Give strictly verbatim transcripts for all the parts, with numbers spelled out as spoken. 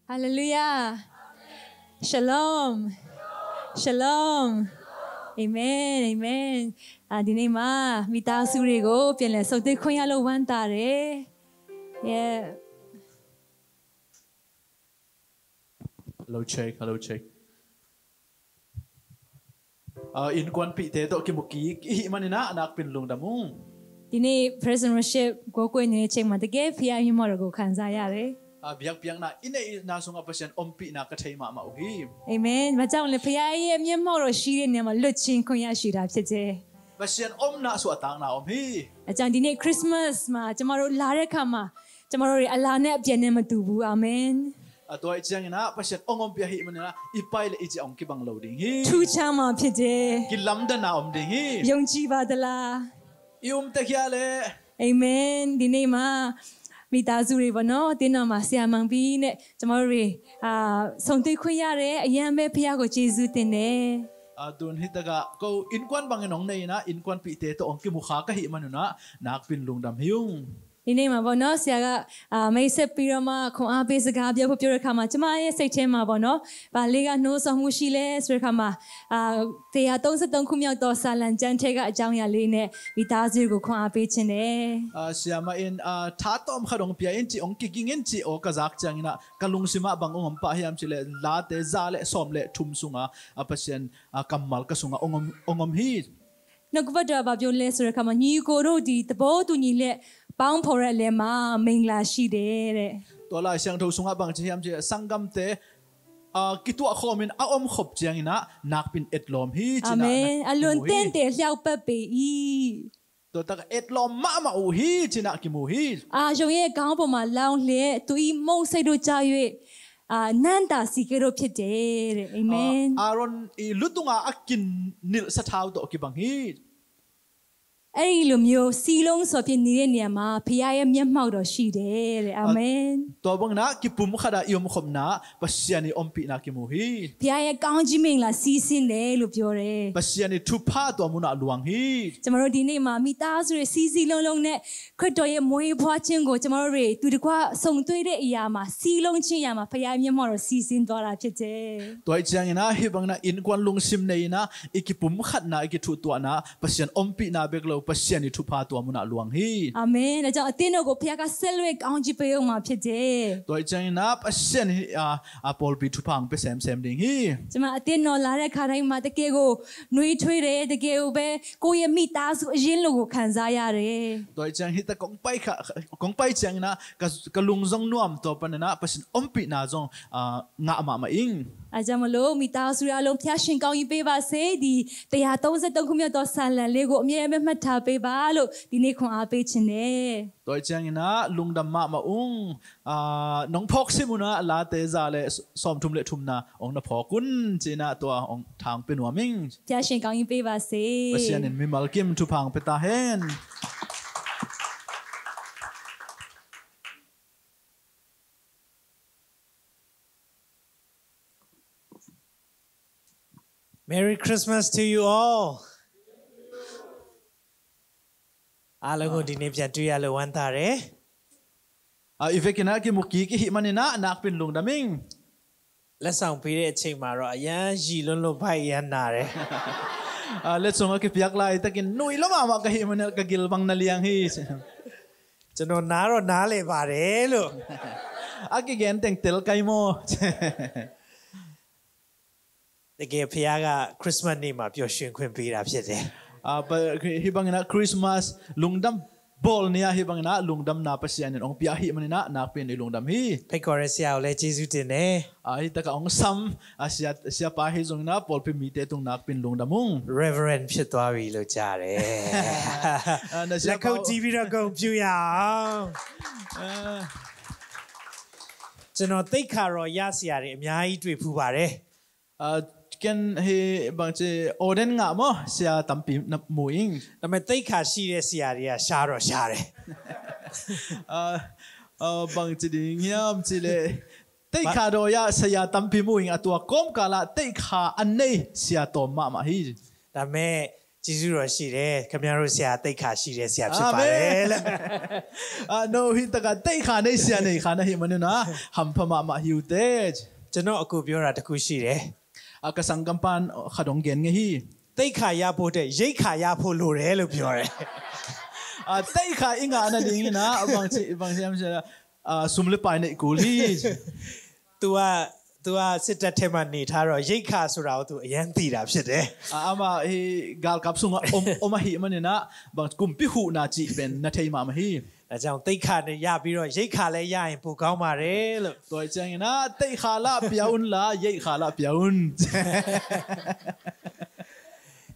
Halleluiah. Shalom. Shalom. Amen. Amen. အာ၊ ဒီနေ့မှာမိသားစုတွေကိုပြန်လည်ဆုံတွေ့ခွင့်ရလို့ဝမ်းသာတယ်။ Yeah. Hello, check. Hello, check. Ah, innkuanpihte tawh kimu kik i hih manin ah nakpin lungdam ung. ဒီနေ့ Praise and Worship ကိုကိုယ်နေတဲ့အချိန်မှာတကယ်ဖခင်မျက်မှောက်တော်ကိုခံစားရတယ်။ Ah, biakpiakna i neihna sungah Pasian ompihna ka thei mahmah uh hi. Amen. ဘာကြောင့်လဲ၊ ဘုရားရဲ့မျက်မှောက်တော်ရှိတဲ့နေရာမှာလွတ်ခြင်းခွင့်ရရှိတာဖြစ်တယ်။ Pasian omna sungah takna om hi. အကြောင်း၊ ဒီနေ့ခရစ်စမတ်မှာကျွန်တော်တို့လာတဲ့အခါမှာကျွန်တော်တို့ရဲ့အလာနဲ့အပြန်နဲ့မတူဘူး။ Amen. Ah, tua ahih ciangin ah Pasian hong ompih ahih manin ah i pai le i ciah hong kibang lo ding hi. ထူးခြားမှာဖြစ်တယ်။ Kilamdanna om ding hi. ယုံကြည်ပါသလား။ I um tak hiam le. Amen. ဒီနေ့မှာမိသားစုတွေပေါ့နော်၊ အသင်းတော်မှာဆရာမင်ဘီနဲ့ကျွန်တော်တို့တွေအာဆုံတွေ့ခွင့်ရတယ်။ အရမ်းပဲဘုရားကိုကျေးဇူးတင်တယ်။ Ah, tun hi takah ko innkuan bangin hong nei in ah innkuanpihte tawh hong kimu kha ka hih manin ah nakpin lungdam hi ung. ဒီနေ့မှာပေါ့နော်၊ ဆရာကအာမိတ်ဆက်ပြီးတော့မှခွန်အားပေးစကားပြောဖို့ပြောတဲ့အခါမှာကျွန်မရဲ့စိတ်ထဲမှာပေါ့နော်၊ ဘာလေးကနှိုးဆော်မှုရှိလဲဆိုတဲ့အခါမှာအာတရားသုံးဆယ့်သုံးခုမြောက်သောစာလံကျမ်းထဲကအကြောင်းအရာလေးနဲ့မိသားစုကိုခွန်အားပေးခြင်းနဲ့။ Ah, siama in ah tha tawm khat hong pia in ci, hong kiging in ci aw ka zak ciangin ah ka lungsim ah bang hong om pah hiam cih leh Late za le sawm le thum sungah ah Pasian ah kammal ka sungah hong om, hong om hi. နှုတ်ကပတ်တော်ကဘာပြောလဲဆိုတဲ့အခါမှာညီအစ်ကိုတို့သည်သဘောတူညီလျက်ပေါင်းဖော်တဲ့အလယ်မှာမင်္ဂလာရှိတယ်တဲ့။ Tua Lai Siangtho sungah bang ci hiam cih leh sanggamte ah kituah khawmin a om khop ciangin ah nakpin etlawm hi ci-in ah. Amen. အလွန်တင့်တယ်လျောက်ပတ်ပေ၏။ Tua takah etlawm mahmah uh hi ci-in ah kimu hi. အာရုန်ရဲ့ခေါင်းပေါ်မှာလောင်းလျက်သူ၏မုန့်စိတ်တို့ကျ၍အာနံ့သာစည်ကဲ့သို့ဖြစ်တယ်တဲ့။ Amen. Ah, Aaron i lu tungah a kinilh sathau tawh kibang hi. အဲ့ဒီလိုမျိုးစည်းလုံးစွာဖြင့်နေတဲ့နေရာမှာဘုရားရဲ့မျက်မှောက်တော်ရှိတယ်တဲ့။ Amen. Tua bangin ah kipumkhat ah i omkhopna Pasian i ompihna kimu hi. ဘုရားရဲ့ကောင်းကြီးမင်္ဂလာစီးဆင်းတယ်လို့ပြောတယ်။ Pasian i thupha tua munah luang hi. ကျွန်တော်တို့ဒီနေ့မှာမိသားစုတွေစည်းစည်းလုံးလုံးနဲ့ခရစ်တော်ရဲ့မွေးဖွားခြင်းကိုကျွန်တော်တို့တွေသူတစ်ခွာဆုံတွေ့တဲ့အရာမှာစည်းလုံးခြင်းအရာမှာဘုရားမျက်မှောက်တော်စီးဆင်းသွားတာဖြစ်တယ်။ Tua ahih ciangin ah hih bangin ah innkuan lungsim nei in ah i kipumkhatna, i kithuhtuahna Pasian ompihna bek lo Pasian i thupha tua munah luang hi. Amen. ဒါကြောင့်အသင်းတော်ကိုဘုရားကဆက်လက်ကောင်းချီးပေးဦးမှာဖြစ်တယ်။ Tua ahih ciangin ah Pasian hi ah, ah pawlpi thupha hong pia semsem ding hi. ကျွန်မအသင်းတော်လာတဲ့ခါတိုင်းမှာတကယ်ကိုနှွေးထွေးတယ်။ တကယ်ကိုပဲကိုယ့်ရဲ့မိသားစုအရင်းလိုကိုခံစားရတယ်။ Tua ahih ciang hi tak kong pai kha, kong pai ciangin ah ka, ka lung zong nuam, tua panin ah Pasian ompihna zong ah ngah mahmah ing. အဲကြောင့်မလို့မိသားစုအားလုံးဖျားရှင်ကောင်းကြီးပေးပါစေ။ ဒီတရားသုံးဆယ့်သုံးခုမြောက်သောဆာလံလေးကိုအမြဲပဲမှတ်ထားပေးပါလို့ဒီနေ့ခွန်အားပေးခြင်းနဲ့။ Tua ahih ciangin ah lungdam mahmah ung. Ah, nong phawk sim un ah Late za le sawmthum le thumna hong na phawk un ci-in ah tua hong thang pe nuam ing. ဖျားရှင်ကောင်းကြီးပေးပါစေ။ Pasian in mimal kim thupha hong pia ta hen. Merry Christmas to you all. အားလုံးကိုဒီနေ့ပြန်တွေ့ရလို့ဝမ်းသာတယ်။ Ah, i vekin ah kimu kik i hih manin ah nakpin lungdam ing. လက်ဆောင်ပေးတဲ့အချိန်မှာတော့အရမ်းယဉ်လွန်းလို့ဗိုက်အရမ်းနာတယ်။ Ah, letsong ah kipiak laitakin nui lua mahmah ka hih manin ah ka gil bang na liang hi. ကျွန်တော်နားတော့နားလည်ပါတယ်လို့။ A kigen teng tel kai maw. တကယ်ဘုရားကခရစ်စမတ်နေ့မှာပျော်ရွှင်ခွင့်ပေးတာဖြစ်တယ်။ Ah, hih bangin ah Christmas lungdam bawl ni-ah hih bangin ah lungdamna Pasian in hong pia ahih manin ah nakpin i lungdam hi. ဖိတ်ခေါ်တဲ့ဆရာကိုလည်းကျေးဇူးတင်တယ်။ Ah, hi takah hong sam ah sia, siapa hi zongin ah pawlpi mite tung nakpin lungdam ung. Reverend ဖြစ်သွားပြီလို့ကြားတယ်။ Ah, na siapa လက်ခုပ်တီးပြီးတော့ဂုဏ်ပြုရအောင်။ Ah. ကျွန်တော်သိက္ခါတော်ရဆရာတွေအများကြီးတွေ့ဖူးပါတယ်။ Ah, ken hi bangci ordain ngah maw sia tampi na mu ing. ဒါပေမဲ့သိက္ခာရှိတဲ့ဆရာတွေကရှားတော့ရှားတယ်။ Ah, ah, bangci ding hiam cih leh teikha dawi-ah saya tampi mu ing. A tua kawmkal ah teikha a nei sia tawm mahmah hi. ဒါပေမဲ့ ကျေးဇူးတော်ရှိတယ်။ ခင်ဗျားတို့ဆရာ သိက္ခာရှိတဲ့ဆရာဖြစ်ပါတယ်လို့။ အာမင်။ အာ၊ နဟိတက သိက္ခာ နေဆရာ နေခါ နဟိမနုနာ ဟမ်ဖမမဟိုတဲ။ ကျွန်တော်အကိုပြောတာတစ်ခုရှိတယ်။ အာ၊ ကစံကမ်ပန် ခါဒုံဂန်ငယ်ဟိ။ သိက္ခာရဖို့အတွက်ရိက္ခာရဖို့လိုတယ်လို့ပြောတယ်။ အာ၊ သိက္ခာ အင်္ဂါ နာဒင်းနာ အဘင်ချီ အဘင်ချီ အမ်ချီ အာ၊ ဆုမ်လေပိုင် နေကူလီ။ သူက သူကစစ်တပ်ထဲမှာနေထားတော့ရိက္ခာဆိုတာကိုသူအရမ်းသိတာဖြစ်တယ်။ အာ၊ အမဟိ ဂါလ်ကပ်ဆုင် အမ် အမ်ဟိမနုနာ ဘင်ကုမ်ပီဟူနာချီပင် နထေးမမဟိ။ ဒါကြောင့်သိက္ခာနဲ့ရပြီးတော့ရိက္ခာလည်းရရင်ပိုကောင်းပါတယ်လို့။ တွိုင်ချင်နာ သိက္ခာလပြဥ်လ ရိက္ခာလပြဥ်။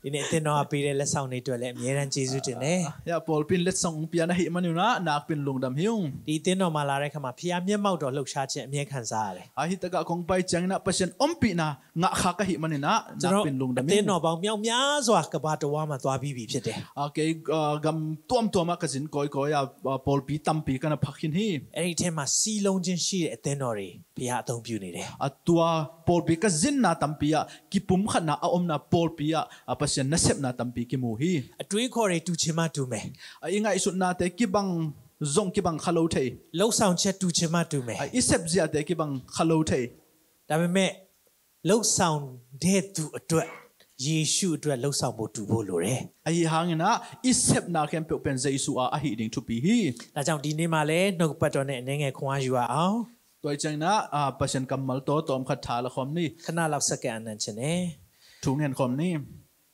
ဒီနေ့အသင်းတော်ကပေးတဲ့လက်ဆောင်တွေအတွက်လည်းအမြဲတမ်းကျေးဇူးတင်တယ်။ အာ၊ ယ ပီအိုပီၼ် လက်ဆောင် ပီယ နဟိမနုနာ နၢ်ပီၼ် လူင်ဒမ်ဟိုင်။ ဒီအသင်းတော်မှာလာတဲ့အခါမှာဘုရားမျက်မှောက်တော်လှုပ်ရှားခြင်းအမြဲခံစားရတယ်။ အာ၊ ဟိတက ခုံပိုင်ချင်နာ ပစံ အမ်ပီနာ ငါခါကဟိမနုနာ ကျွန်တော် နၢ်ပီၼ် လူင်ဒမ်ဟိုင်။ အသင်းတော်ပေါင်းမြောက်များစွာကမ္ဘာတစ်ဝှမ်းမှာသွားပြီးပြီဖြစ်တယ်။ အာ၊ ကဲ အာ၊ ဂမ်တွမ်တွမ် ကစံ ကိုယ်ကိုယ်ယ အာ၊ ပီအိုပီ တမ်ပီ ကနဖခင်ဟိ။ အဲ့ဒီထဲမှာစည်းလုံးခြင်းရှိတဲ့အသင်းတော်တွေဘုရားအသုံးပြုနေတယ်။ အာ၊ တွိုင် ပီအိုပီ ကစံနာ တမ်ပီယ ကီပုမ်ခတ်နာ အမ်နာ ပီအိုပီယ အာ၊ ပစံ နစပ်နာ တမ်ပီ ကီမူဟိ။ အတွေးအခေါ်တွေတူချင်မှတူမယ်။ အာ၊ အင်္ဂါ အီစွတ်နာတဲ ကီဘင် ဇုံ ကီဘင် ခါလိုထေး။ လှုပ်ဆောင်ချက်တူချင်မှတူမယ်။ အာ၊ အီစပ်စရာတဲ ကီဘင် ခါလိုထေး။ ဒါပေမဲ့လှုပ်ဆောင်တဲ့သူအတွက်ယေရှုအတွက်လှုပ်ဆောင်ဖို့တူဖို့လိုတယ်။ အဟိဟိုင်နာ အီစပ်နာ ခဲမ်ပီအိုပီၼ် ယေရှုအာ အဟိဒင်းထူပီဟိ။ ဒါကြောင့်ဒီနေ့မှာလည်းနှုတ်ကပတ်တော်နဲ့အနည်းငယ်ခွန်အားယူရအောင်။ တွိုင်ချင်နာ အာ၊ ပစံ ကမ်မလ် တိုးတိုမ် ခတ်ထားလခုမ်နီ။ ခဏလောက်စက္ကန့်အနံှ်ချင်တယ်။ ထူငင်ခုမ်နီ။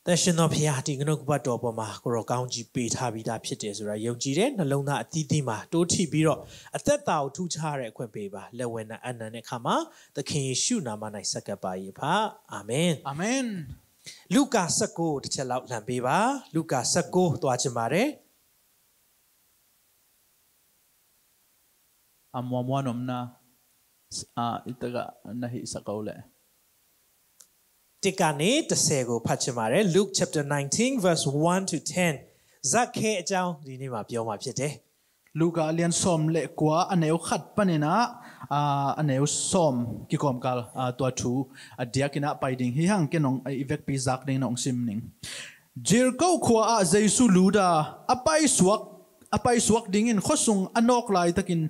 သန့်ရှင်သောဘုရားဒီကနေ့ကပတ်တော်ပေါ်မှာကိုရောကောင်းကြီးပေးထားပြီးသားဖြစ်တယ်ဆိုတာယုံကြည်တယ်နှလုံးသားအသီးသီးမှာတိုးထီးပြီးတော့အသက်တာကိုထူးခြားတဲ့အခွင့်ပေးပါလက်ဝဲနာအနံှ်တဲ့အခါမှာသခင်ယေရှုနာမ၌ဆက်ကပ်ပါ၏အဖအာမင်။ အာမင်။ လူကာဆယ့်ကိုးတစ်ချက်လောက်လှမ်းပေးပါလူကာဆယ့်ကိုးသွားချင်ပါတယ်။ အမွာမွာနုံနာ အာ၊ ဟိတက နဟိစကောလေ။ တစ်ကနေတစ်ဆယ်ကိုဖတ်ချင်ပါတယ်။ Luke chapter nineteen verse one to ten ဇက်ခဲအကြောင်းဒီနေ့မှာပြောမှာဖြစ်တယ်။ လူကာအလျံး ဆံလေကွာ အနွံခတ်ပနုနာ အာ၊ အနွံဆံ ကီကွမ်ကၢ် အာ၊ တွိုင်ထူ အဒျဲကနပိုင်ဒင်းဟိဟိုင်။ ကဲ နွံ အီဝဲကပီ ဇက်ဒင်း နွံဆံနွံ Jericho ခွါအာ ယေရှုလူဒါ အပိုင်စွၵ်ႈ အပိုင်စွၵ်ႈဒင်း ခီႇသူင်ႇ အနီၢ်ၵ်ႉလၢႆးတၵ်း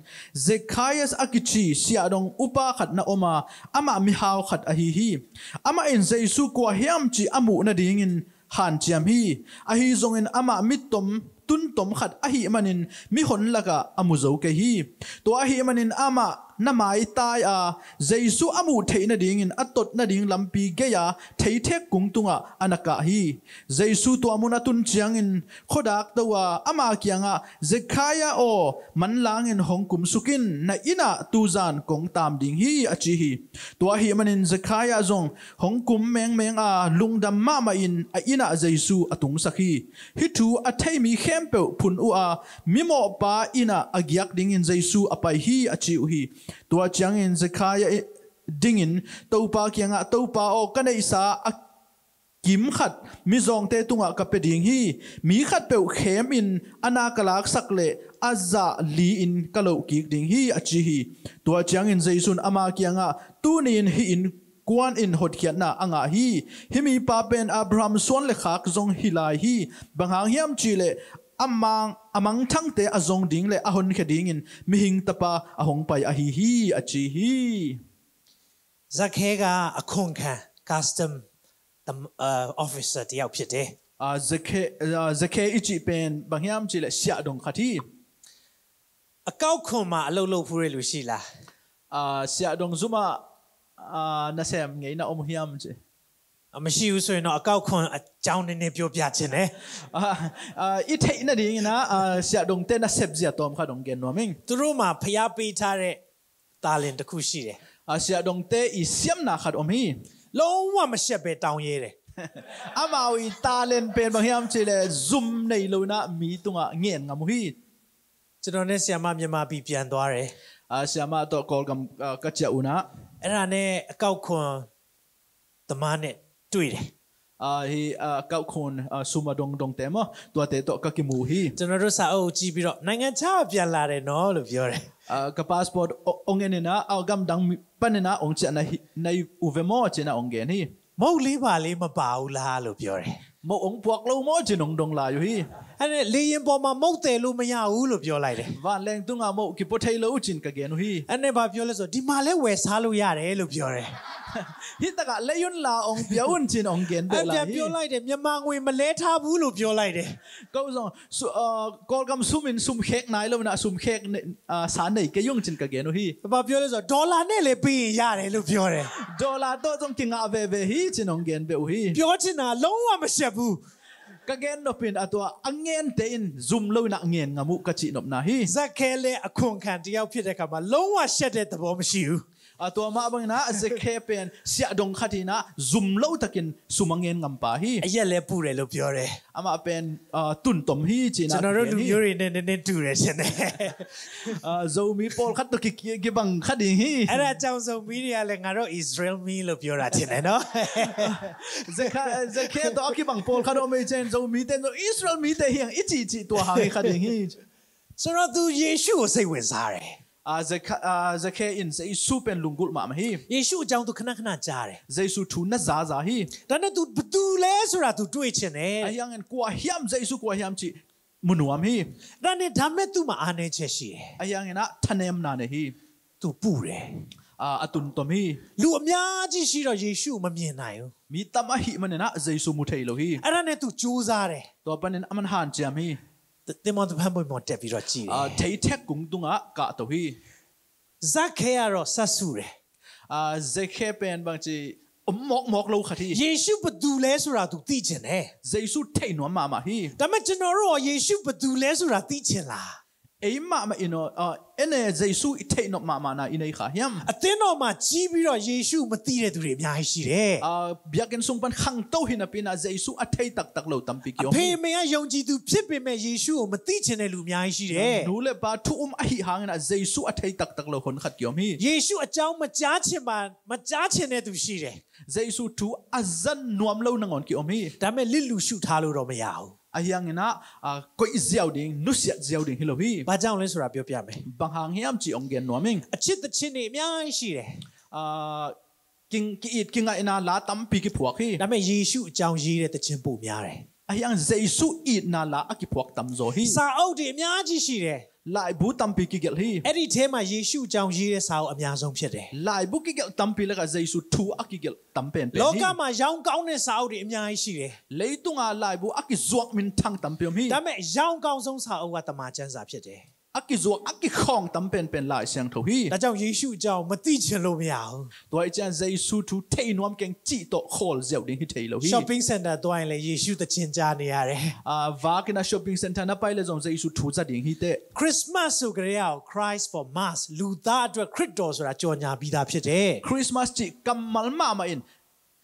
ဇၢၵ်ႉၶႃႇယၢတ်ႈ အကၠီႇ သြႃႇဒွင်ႇ ဢုပႃႇၶတ်းၼႃႇ ဢွမ်ဢႃႇ ဢမႃႇ မီႈႁၢဝ်ၶတ်း ဢႃႇႁီႇႁီႇ ဢမႃႇဢိၼ်ႇ ယေႇသု ၵႂႃႇႁႅမ်ၸီႇ ဢမူႇၼႃႇဒင်း ႁၢၼ်ၸႅမ်ႁီႇ ဢႃႇႁီႇ ၸွင်ႇဢိၼ်ႇ ဢမႃႇ မီးတူမ် တုၼ်းတူမ်ၶတ်း ဢႃႇႁီႇ မၼ်းဢိၼ်ႇ မီးႁူၼ်လၵ်ႉဢႃႇ ဢမူႇၸူဝ်ႇၵႃႈႁီႇ တူဝ်ဢႃႇႁီႇ မၼ်းဢိၼ်ႇ ဢမႃႇ ၼႃႇမၢႆတၢႆဢႃႇ ယေႇသု ဢမူႇထႆႇၼႃႇဒင်း ဢႃႇ တူတ်ႈၼႃႇဒင်း လမ်းပီႈၵႄႈဢႃႇ ထႆႇထႅၵ်ႈၵုင်းတုင်းဢႃႇ ဢၼ်ၵႃႈႁီႇ ယေႇသု တူဝ်မုၼ်ဢႃႇ တုၼ်ႇၸႅင်ႈဢိၼ်ႇ ၶူဝ်းတၢၵ်ႇတူဝ်ဢႃႇ ဢမႃႇၵျၢင်ႉဢႃႇ ၸၢၵ်ႈၶႃႇယႃႇဢေႃႈ မၼ်းလၢင်းဢိၼ်ႇ ႁွင်ႈၵုမ်သုၵ်ႈဢိၼ်ႇ ၼႃႇဢိၼ်ႇဢႃႇ တူဝ်ၸၢၼ်ႇၵွင်တၢမ်ႇဒင်းႁီႇ ဢႃႇၸီႇႁီႇ တူဝ်ဢႃႇႁီႇ မၼ်းဢိၼ်ႇ ၸၢၵ်ႈၶႃႇယႃႇၸွင်ႇ ႁွင်ႈၵုမ်မႅင်းမႅင်းဢႃႇ လုင်းတမ်းမႃးမႃးဢိၼ်ႇ ဢႃႇဢိၼ်ႇဢႃႇ ယေႇသု ဢႃႇတုင်းသၢၵ်ႈႁီႇ ႁိတ်ႉထူ ဢႃႇထႆႇမီႈၶႅမ်ႉပဵဝ်ႇ ၽုၼ်ဢူႈဢႃႇ မီးမေႃႇပႃႇဢိၼ်ႇဢႃႇ ဢၵျၢၵ်ႈဒင်းဢိၼ်ႇ ယေႇသု ဢႃႇပႆႁီႇ ဢႃႇၸီႇဢူႇႁီႇ တူဝ်ၸႅင်ႈဢိၼ်ႇ ၸၢၵ်ႈၶႃႇယႃႇ ဒင်းဢိၼ်ႇ တူဝ်ပႃႈၵျၢင်ႉဢႃႇ တူဝ်ပႃႈဢေႃႈ ၵႃႈၼႆႉသႃႇ ဢႃႇ ၵိမ်ၶတ်း မီးၸွင်ႇတႄႉတုင်းဢႃႇ ၵႃႈပႄႉဒင်းႁီႇ မီးၶတ်းပဵဝ်ႇၶႅမ်ဢိၼ်ႇ ဢၼႃႇၵလၢၵ်ႈသၢၵ်ႈလႄႈ ဢႃႇၸႃႇလီဢိၼ်ႇ ၵႃႈလူဝ်ႇၵိၵ်ႈဒင်းႁီႇ ဢႃႇၸီႇႁီႇ တူဝ်ၸႅင်ႈဢိၼ်ႇ ယေႇသု ဢမႃႇၵျၢင်ႉဢႃႇ တူၼ်ႈၼိၼ်ႇႁိၼ်ႇ ၵွၼ်ႇဢိၼ်ႇ ႁူတ်ႇၶႅၼ်ႇၼႃႇ ဢငႃႇႁီႇ ႁိမ်းမီးပႃႈပဵၼ် ဢႃႇပြႃႇႁၢမ်ႇ သွၼ်လႄႈၶၢၵ်ႈ ၸွင်ႇႁီႇလၢႆႁီႇ ပၢင်ႁၢင်ႈႁႅမ်ၸီႇလႄႈ ဢမၢင်ႇ ဢမၢင်ႇထၢင်ႇတႄႉ ဢႃႇၸွင်ႇဒင်းလႄႈ ဢႃႇႁူၼ်ၶႄႇဒင်းဢိၼ်ႇ မီးႁိင်းတပႃႇ ဢႃႇႁွင်ႈပႆႇ ဢႃႇႁီႇႁီႇ ဢႃႇၸီႇႁီႇ ဇက်ခဲကအခွန်ခံ custom တမ်- အာ၊ officer တစ်ယောက်ဖြစ်တယ်။ အာ၊ ဇက်ခဲ၊ အာ၊ ဇက်ခဲ အီႇၸီႇပဵၼ် ပၢင်ႁႅမ်ၸီႇလႄႈ သြႃႇဒွင်ႇၶတ်းႁီႇ အကောက်ခွန်မှာအလုပ်လုပ်ဖူးတဲ့လူရှိလား။ အာ၊ သြႃႇဒွင်ႇၸုမ်ႇဢႃႇ အာ၊ ၼႃႇသႅမ်ႇငႄႈၼႃႇ ဢမ်ႇႁႅမ်ၸီႇ မရှိဘူးဆိုရင်တော့အကောက်ခွန်အကြောင်းနည်းနည်းပြောပြချင်တယ်။ အာ၊ ဢႃႇ ဢီႇထႆႇၼႃႇဒင်းၼႃႇ အာ၊ သြႃႇဒွင်ႇတႄႉ ၼႃႇသႅမ်ႇၸီႇ တွမ်ၶႃႈ တွမ်ၵႅၼ်ႇၼွမ်ႇဢိင်။ သူတို့မှာဘုရားပေးထားတဲ့တာလင်တစ်ခုရှိတယ်။ အာ၊ သြႃႇဒွင်ႇတႄႉ ဢီႇသႅမ်ႇၼႃႇၶတ်းဢွမ်ႇႁီႇ လုံးဝမရှက်ပဲတောင်းရဲတယ်။ ဢမႃႇဝီႇ တႃႇလႅၼ်ႇပဵၼ် ပၢင်ႁႅမ်ၸီႇလႄႈ ၸုမ်ႇၼႆႉလူၺ်ႈၼႃႇ မီးတုင်းဢႃႇ ငႅၼ်ႇငမ်ႁီႇ။ ကျွန်တော်နဲ့ဆရာမမြန်မာပြည်ပြန်သွားတယ်။ အာ၊ သြႃႇမႃႉတေႃႇၵေႃႈ ၵမ်ႇ ဢႃႇ ၵတ်ႉၸႃႇဢူႇၼႃႇ။ အဲ့ဒါနဲ့အကောက်ခွန် သမားနဲ့တွေ့တယ်။ အာ၊ ႁိုဝ် အာ၊ ၵဝ်ႇၶုၼ် အာ၊ သုမ်ႇဢႃႇ ဒွင်ႇ ဒွင်ႇတႄႇမႃး တူဝ်တႄႇတေႃႇ ၵႃႈၵိၼ်မူႇႁိုဝ်။ ကျွန်တော်တို့စာအုပ်ကိုကြည့်ပြီးတော့နိုင်ငံခြားပြန်လာတယ်နော်လို့ပြောတယ်။ အာ၊ ၵႃႈပၢတ်ႉသ်ပွတ်ႉ ဢွင်ႇ ဢွင်ႇၵႅၼ်ႇၼႆႉၼႃႇ ဢဝ်ၵမ်ႇတၢင်ႇပၼ်ၼႆႉၼႃႇ ဢွင်ႇၸႃႉၼႆႉ ၼႆႉဢူႈဝႄႈမေႃႈ ၸႃႉၼႃႇ ဢွင်ႇၵႅၼ်ႇႁိုဝ်။ မုတ်လေးပါလေးမပါဘူးလားလို့ပြောတယ်။ မုန့် ong puak lo maw ကျင် ong dong lai uh hi. အဲ့နဲ့ လေယာဉ်ပေါ်မှာ မုန့်သယ်လို့မရဘူးလို့ ပြောလိုက်တယ်။ Vanleng tungah မုန့် kipua thei lo uh ကျင် ka gen uh hi. အဲ့နဲ့ ဘာပြောလဲဆိုတော့ ဒီမှာလည်း ဝယ်စားလို့ရတယ်လို့ ပြောတယ်။ Hih takah lei unla, ong pia un ကျင် ong gen beh lai hi. အဲ့ ပြန်ပြောလိုက်တယ်။ မြန်မာငွေ မလဲထားဘူးလို့ ပြောလိုက်တယ်။ Ko zong, su, uh, Kawlgam sum in sum khek nai lo in ah, sum khek ne, uh, sa nei kei ung ကျင် ka gen uh hi. ဘာပြောလဲဆိုတော့ ဒေါ်လာနဲ့လည်း ပေးရင်ရတယ်လို့ ပြောတယ်။ Dollar tawh zong kingah veve hi ကျင် ong gen beh uh hi. ပြောချင်တာ လုံးဝမရှက်ဘူး။ Ka gen nop in, a tua a ngente in zum lo in ah ngen ngam uh, ka cih nopna hi. ဇက်ခဲလည်း အခွန်ခံတစ်ယောက် ဖြစ်တဲ့အခါမှာ လုံးဝရှက်တဲ့သဘော မရှိဘူး။ A tua mah bangin ah, Zakhe pen siahdong khat hi in ah, zum lo takin sum a ngen ngam pa hi. အရက်လည်း ပူတယ်လို့ ပြောတယ်။ Amah pen, ah, tun tom hi ကျင် ah, ကျွန်တော်တို့ လူမျိုးတွေနဲ့ နည်းနည်းတူတယ် ထင်တယ်။ Ah, Zomi pawlkhat tawh ki, ki, kibang kha ding hi. အဲ့ဒါကြောင့် ဇိုမီးတွေကလည်း ငါတို့ အစ္စရေးမီးလို့ ပြောတာ ထင်တယ်နော်။ Zakhe, Zakhe tawh a kibang pawlkhat om ahih ciangin, Zomite in zong Israel mite hi hang i cihcih, tua hang hi kha ding hi. ဆိုတော့ သူ ယေရှုကို စိတ်ဝင်စားတယ်။ Ah, Zakhe, ah, Zakhe in Jesu pen lunggulh mahmah hi. ယေရှုအကြောင်း သူ ခဏခဏ ကြားတယ်။ Jesu thu na zaza hi. ဒါနဲ့ သူ ဘယ်သူလဲဆိုတာ သူ တွေ့ချင်တယ်။ Ahi hangin kua hiam, Jesu kua hiam cih mu nuam hi. ဒါနဲ့ ဒါပေမဲ့ သူ့မှာ အားနည်းချက်ရှိတယ်။ Ahi hangin ah thanemna nei hi. သူ ပူတယ်။ Ah, a tun tom hi. လူအများကြီးရှိတော့ ယေရှုကို မမြင်နိုင်ဘူး။ Mi tam ahih manin ah Jesu mu thei lo hi. အဲ့ဒါနဲ့ သူ ကြိုးစားတယ်။ Tua panin aman hanciam hi. သင်္ဘောသဖန်းပေါ်မှာ တက်ပြီးတော့ ကြည့်တယ်။ Ah, theithek kung tungah kahto hi. ဇက်ခဲကတော့ စပ်ဆူတယ်။ Ah, Zakhe pen bangci om mawkmawk lo khat hi. ယေရှု ဘယ်သူလဲဆိုတာ သူ သိချင်တယ်။ Jesu thei nuam mahmah hi. ဒါပေမဲ့ ကျွန်တော်တို့ရော ယေရှု ဘယ်သူလဲဆိုတာ သိချင်လား။ Eimah mah in aw, ah, en e, Jesu i theih nop mahmahna i nei kha hiam? အသင်းတော်မှာ ကြီးပြီးတော့ ယေရှု မသိတဲ့သူတွေ အများကြီးရှိတယ်။ Ah, biakinn sung pan khangto hi napi in ah Jesu a thei taktak lo tampi kiom hi. အဖေအမေက ယုံကြည်သူ ဖြစ်ပေမဲ့ ယေရှုကို မသိချင်တဲ့လူ အများကြီးရှိတယ်။ Nu le pa thu um ahih hangin ah Jesu a thei taktak lo honkhat kiom hi. ယေရှုအကြောင်း မကြားချင်ပါ မကြားချင်တဲ့သူ ရှိတယ်။ Jesu thu a za nuam lo nangawn kiom hi. ဒါပေမဲ့ လစ်လျူရှုထားလို့တော့ မရဘူး။ Ahi hangin ah, ah, koih ziau ding, nusiat ziau ding hi lo hi. ဘာကြောင့်လဲဆိုတာ ပြောပြမယ်။ Bang hang hiam cih ong gen nuam ing. အချစ်သီချင်းတွေ အများကြီးရှိတယ်။ Ah, ki, ki-it kingaihna la tampi kiphuak hi. ဒါပေမဲ့ ယေရှုအကြောင်း ရေးတဲ့သီချင်း ပိုများတယ်။ Ahi hangin Jesu itna la a kiphuak tamzaw hi. စာအုပ်တွေ အများကြီးရှိတယ်။ Laibu tampi kigelh hi. အဲ့ဒီထဲမှာ ယေရှုအကြောင်း ရေးတဲ့စာအုပ် အများဆုံးဖြစ်တယ်။ Laibu kigelh tampi lakah Jesu thu a kigelh tam penpen hi. လောကမှာ ရောင်းကောင်းတဲ့ စာအုပ်တွေ အများကြီးရှိတယ်။ Leitung ah laibu a kizuak minthang tampi om hi. ဒါပေမဲ့ ရောင်းကောင်းဆုံး စာအုပ်က သမ္မာကျမ်းစာ ဖြစ်တယ်။ A kizuak, a kikhawng tam penpen Lai Siangtho hi. ဒါကြောင့် ယေရှုအကြောင်း မသိချင်လို့ မရဘူး။ Tua ahih ciang Jesu thu thei nuam keng cih tawh khawl ziau ding hi thei lo hi. Shopping center သွားရင်လည်း ယေရှုသီချင်း ကြားနေရတယ်။ Ah, vak in ah shopping center na pai leh zong Jesu thu za ding hi teh. Christmas ဆိုကတည်းက Christ for Mass လူသားအတွက် ခရစ်တော်ဆိုတာ ကြေညာပြီးသားဖြစ်တယ်။ Christmas cih kammal mahmah in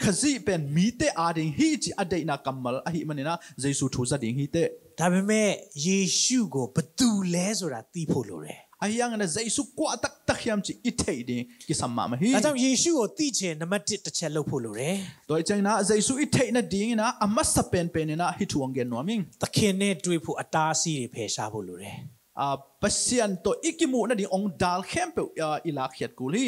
Khazih pen mite ading hi cih a deihna kammal ahih manin ah Jesu thu za ding hi teh. ဒါပေမဲ့ ယေရှုကို ဘယ်သူလဲဆိုတာ သိဖို့လိုတယ်။ Ahi hangin ah Jesu kua taktak hiam cih i theih ding kisam mahmah hi. ဒါကြောင့် ယေရှုကို သိချင် နံပါတ်တစ် တစ်ချက် လုပ်ဖို့လိုတယ်။ Tua ahih ciangin ah Jesu i theih nadingin ah a masa penpen in ah hih thu ong gen nuam ing. သခင်နဲ့တွေ့ဖို့ အတားအဆီးတွေ ဖယ်ရှားဖို့လိုတယ်။ Ah, Pasian tawh i kimuh nading ong dal khempeuh, ah, i lakkhiat kul hi.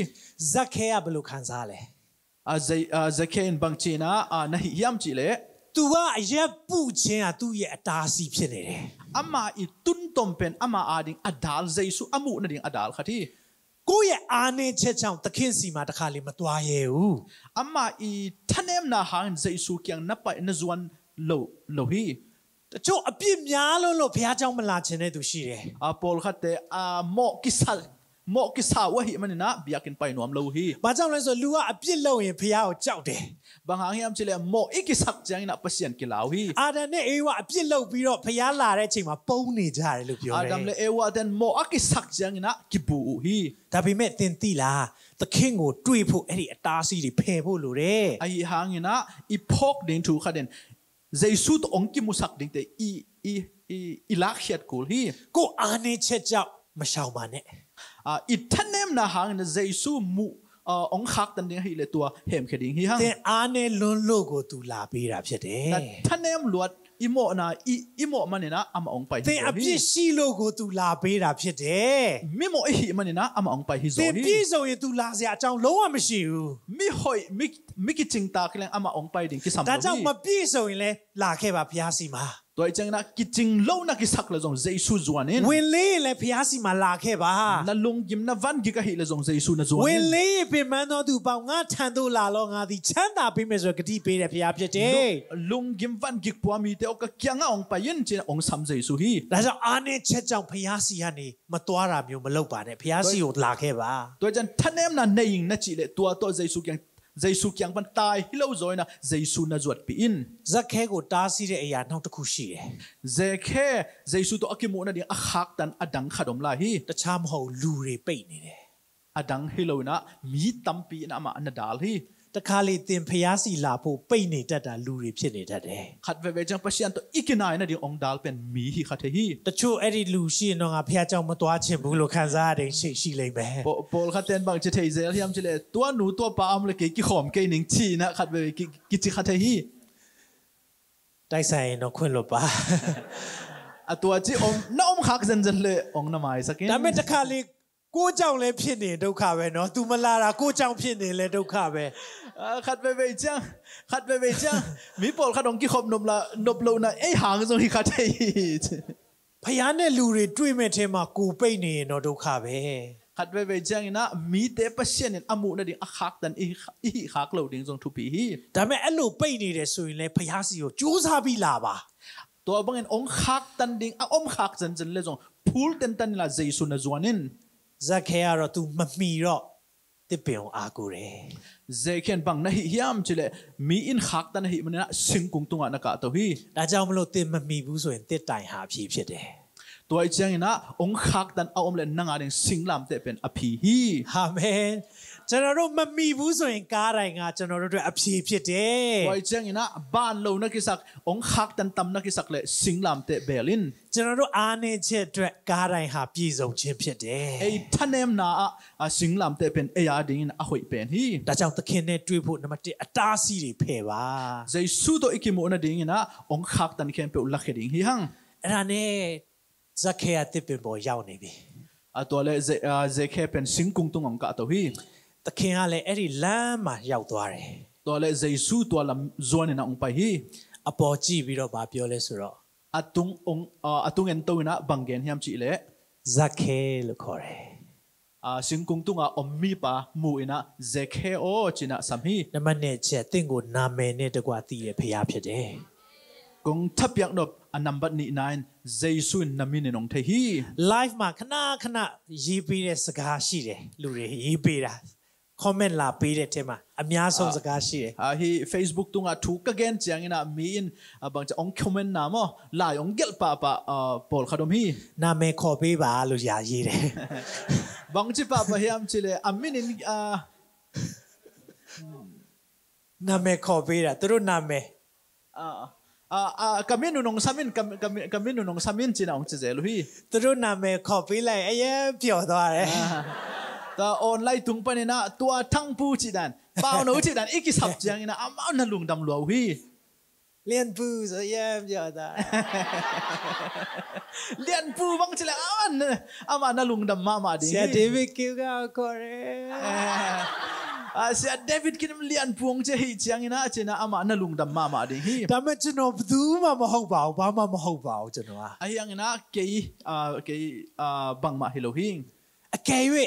ဇက်ခဲက ဘယ်လိုခံစားလဲ။ Ah, Za, ah, Zakhe in bang ci-in ah, ah, na hih hiam cih leh, သူက အရက်ပူခြင်းဟာ သူ့ရဲ့ အတားအဆီး ဖြစ်နေတယ်။ Ama i tuntom pen ama ading a dal, Jesu a muh nading a dal khat hi. ကိုယ့်ရဲ့ အားနည်းချက်ကြောင့် သခင်ဆီမှာ တခါလေ မသွားရဲဘူး။ Ama i thanemna hangin Jesu kiang na pai, na zuan lo, lo hi. တချို့ အပြစ်များလွန်းလို့ ဘုရားကျောင်း မလာချင်တဲ့သူ ရှိတယ်။ Ah, pawlkhatte, ah, mawh kisa, mawh kisa uh ahih manin ah biakinn pai nuam lo uh hi. ဘာကြောင့်လဲဆိုတော့ လူက အပြစ်လုပ်ရင် ဘုရားကို ကြောက်တယ်။ Bang hang hiam cih leh mawh i kisak ciangin ah Pasian kila uh hi. အာဒံနဲ့ ဧဝ အပြစ်လုပ်ပြီးတော့ ဘုရားလာတဲ့အချိန်မှာ ပုန်းနေကြတယ်လို့ ပြောတယ်။ Adam le Eva ten mawh a kisak ciangin ah kibu uh hi. ဒါပေမဲ့ သင်သိလား။ သခင်ကို တွေ့ဖို့ အဲ့ဒီ အတားအဆီးတွေ ဖယ်ဖို့လိုတယ်။ Ahi hangin ah i phawk ding thu khat in Jesu tawh ong kimusak dingte i, i, i, i lakkhiat kul hi. ကိုယ့်အားနည်းချက်ကြောင့် မရှောင်ပါနဲ့။ Ah, i thanemna hangin Jesu muh, ah, ong khaktan ding ahih leh tua hemkhia ding hi hang. သင်အားနည်းလွန်းလို့ကို သူလာပေးတာဖြစ်တယ်။ Na thanem luat ။ အပြစ်ရှိလို့ကို သူလာပေးတာဖြစ်တယ်။ မိမော့အဟိမနင်အမအောင်ပိုင်ဟိဇော်ဟိ။ သင်ပြည့်စုံရင် သူလာစရာအကြောင်းလုံးဝမရှိဘူး။ မိဟိမိမိကကျင်တာကလင်အမအောင်ပိုင်ဒင်ကိစမ်။ ဒါကြောင့် မပြည့်စုံရင်လည်း လာခဲ့ပါ ဘုရားဆီမှာ။ တွိုင်ကျင်နကကျင်လောနကိစပ်လဇုင် ယေရှုဇွန်နင်။ ဝန်လေးရင်လည်း ဘုရားဆီမှာ လာခဲ့ပါ။ နလုင်ဂိမ်နဝၢၼ်ဂိကဟိလဇုင် ယေရှုနဇွန်နင်။ ဝန်လေးရင်ပင်ပန်းသောသူအပေါင်း ငါထံသို့လာလော့ ငါသည်ချမ်းသာပေးမယ်ဆိုတဲ့ ကတိပေးတဲ့ဘုရားဖြစ်တယ်။ လုင်ဂိမ်ဝၢၼ်ဂိကပှၤမီးတဲအကကျင်အအောင်ပိုင်ယင်ကျင်အောင်စမ်ယေရှုဟိ။ ဒါကြောင့် အားနည်းချက်ကြောင့် ဘုရားဆီကနေ မသွားတာမျိုးမလုပ်ပါနဲ့။ ဘုရားဆီကိုလာခဲ့ပါ။ တွိုင်ကျင်ထနဲမ်နန့င်နကျိလေ တွိုင်ယေရှုကျင်ယေရှုကျင်ပန်တိုင်ဟိလဝ်ဇွိုင်န ယေရှုနဇွတ်ပင်။ ဇက်ခဲကို တားဆီးတဲ့အရာ နောက်တစ်ခုရှိတယ်။ ဇက်ခဲယေရှုတွိုင်အကမိနဒင်အခက်တန်အဒင်ခါဒိုမ်လၢဟိ။ တခြားမဟုတ်ဘူး လူတွေပိတ်နေတယ်။ အဒင်ဟိလဝ်န မီတမ်ပင်အမနဒါလ်ဟိ။ တခါလေ သင်ဘုရားဆီလာဖို့ ပိတ်နေတတ်တာ လူတွေဖြစ်နေတတ်တယ်။ ခတ်ဝဲဝဲကျင်ပရှန်တွိုင်အကနင်နဒင်အောင်ဒါလ်ပင်မီဟိခတ်ဟိ။ တချို့အဲ့ဒီလူရှိရင်တော့ ငါဘုရားကျောင်းမသွားချင်ဘူးလို့ ခံစားရတဲ့အချိန်ရှိလိမ့်မယ်။ ပော်ပော်ခတ်တန်ဘင်ကျထီၣ်ဇဲလ်ဟိမ်ကျလေ တွိုင်နူတွိုင်ပအမ်လေ က့ကီဃီမ်က့နင်ကျိန ခတ်ဝဲဝဲကျိကျခတ်ဟိ။ တိုက်ဆိုင်ရင်တော့ ခွင့်လွှတ်ပါ။ အတွိုင်ကျိအောင်နအောင်ခက်ဇင်ဇင်လေ အောင်နမိုင်စကင်။ ဒါပေမဲ့ တခါလေ ကိုယ့်ကြောင့်လည်းဖြစ်နေ ဒုက္ခပဲနော်။ သူမလာတာ ကိုယ့်ကြောင့်ဖြစ်နေလဲ ဒုက္ခပဲ။ အခတ်ဝဲဝဲကျင် ခတ်ဝဲဝဲကျင် မီပော်ခတ်အောင်ကျိဃီမ်နုပ်လနုပ်လန အဲၣ်ဟင်ဇုင်ဟိခတ်ဟိ။ ဘုရားနဲ့လူတွေတွေ့မဲ့ထဲမှာ ကိုယ်ပိတ်နေရင်တော့ ဒုက္ခပဲ။ ခတ်ဝဲဝဲကျင်န မီတဲပရှန်နင်အမုနဒင်အခက်တန်အဟိခက်လဝ်ဒင်ဇုင်ထုပဟိ။ ဒါပေမဲ့ အဲ့လိုပိတ်နေတယ်ဆိုရင်လည်း ဘုရားဆီကို ကြိုးစားပြီးလာပါ။ တွိုင်ဘင်နင်အောင်ခက်တန်ဒင်အအောင်ခက်ဇင်ဇင်လေဇုင် ဖူလ်တန်တန်နလယေရှုနဇွန်နင်။ ဇက်ခဲကတော့ သူမမီတော့ သစ်ပင်ကိုအားကိုးတယ်။ ဇက်ခဲဘင်နဟိဟိမ်ကျလေ မီအင်ခက်တန်နဟိမနင်န စင်ကုင်တုင်နကတိုၢ်ဟိ။ ဒါကြောင့်မလို့ သင်မမီဘူးဆိုရင် သစ်တိုင်ဟာအဖြေဖြစ်တယ်။ တွိုင်ကျင်န အောင်ခက်တန်အအောင်လေ နင်အဒင်စင်လမ်တဲပင်အဖံဟိ။ အာမင်။ ကျွန်တော်တို့မမီဘူးဆိုရင် ကားတိုင်က ကျွန်တော်တို့အတွက်အဖြေဖြစ်တယ်။ တွိုင်ကျင်န ဘၣ်လဝ်နကိစပ် အောင်ခက်တန်တမ်နကိစပ်လေ စင်လမ်တဲဘဲလ်နင်။ ကျွန်တော်တို့အားနည်းချက်အတွက် ကားတိုင်ဟာပြည့်စုံခြင်းဖြစ်တယ်။ အဲၣ်ထနဲမ်နအ အစင်လမ်တဲပင်အဲၣ်အဒင်နအဟိုၣ်ပင်ဟိ။ ဒါကြောင့် သခင်နဲ့တွေ့ဖို့ နံပါတ်တစ် အတားအဆီးတွေဖယ်ပါ။ ယေရှုတွိုင်အကမိနဒင်န အောင်ခက်တန်ခဲမ်ပဝ်လၢခဲဒင်ဟိဟင်။ အဲ့ဒါနဲ့ ဇက်ခဲက သစ်ပင်ပေါ်ရောက်နေပြီ။ အတွိုင်လေ ဇက်ခဲပင်စင်ကုင်တုင်အောင်ကတိုၢ်ဟိ။ သခင်ကလည်း အဲ့ဒီလမ်းမှာရောက်သွားတယ်။ တွိုင်လေ ယေရှုတွိုင်လမ်ဇွန်နင်နအောင်ပိုင်ဟိ။ အပေါ်ကြည့်ပြီးတော့ ဘာပြောလဲဆိုတော့ အတုင်အောင်အတုင်အင်တုင်န ဘင်ဂ့ၢ်ဟိမ်ကျိလေ ဇက်ခဲလို့ခေါ်တယ်။ အစင်ကုင်တုင်အအီမီပၢ်မူန ဇက်ခဲအိုကျိနစမ်ဟိ။ နံပါတ်နှစ်အချက် သင့်ကိုနာမည်နဲ့တကွသိတဲ့ဘုရားဖြစ်တယ်။ ကုင်ထပ်ပျံးနုပ် အနံပါတ်နံနင် ယေရှုနမံနင်အောင်ထဲဟိ။ Live မှာ ခဏခဏရေးပေးတဲ့စကားရှိတယ်။ လူတွေရေးပေးတာ comment လာပေးတဲ့ထဲမှာ အများဆုံးစကားရှိတယ်။ အဟိ Facebook တုင်အထုကဂ့ၢ်ကျင်န မီအင် အဘင်ကျအောင် comment နမီ လိုက်အောင်ဂဲလ်ပၢ်ပၢ် အပော်ခတ်ဒိုမ်ဟိ။ နာမည်ခေါ်ပေးပါလို့ ရာရေးတယ်။ ဘင်ကျိပၢ်ပၢ်ဟိမ်ကျိလေ အမံနင် နာမည်ခေါ်ပေးတာ သူတို့နာမည်။ အာအာကမံနုင်အောင်စမ်မံ ကမံနုင်အောင်စမ်မံကျိနအောင်ကျဲလ်ဟိ။ သူတို့နာမည်ခေါ်ပေးလိုက်ရင် အရမ်းပျော်သွားတယ်။ တၢ် online တုင်ပၢ်နင်န တွိုင်ထင်ပူကျိဒၣ် ပၢ်နုင်ကျိဒၣ် အကစပ်ကျင်န အမနလူင်ဒမ်လွၢ်ဟိ။ လျံပူဆို အရမ်းပျော်သွားတယ်။ လျံပူဘင်ကျိလေ အမန အမနလူင်ဒမ်မမဒင်ဟိ။ ဆရာဒေးဗစ်ကင်ကခေါ်တယ်။ အာဆရာဒေးဗစ်ကင်လျံပူအောင်ကျိဟိကျင်န ကျိန အမနလူင်ဒမ်မမဒင်ဟိ။ ဒါပေမဲ့ ကျွန်တော်ဘယ်သူမှမဟုတ်ပါဘူး။ ဘာမှမဟုတ်ပါဘူး ကျွန်တော်က။ အဟိယင်န ကဲအီ အာကဲအီ အာဘင်မဟိလဝ်ဟိ။ အကယ်၍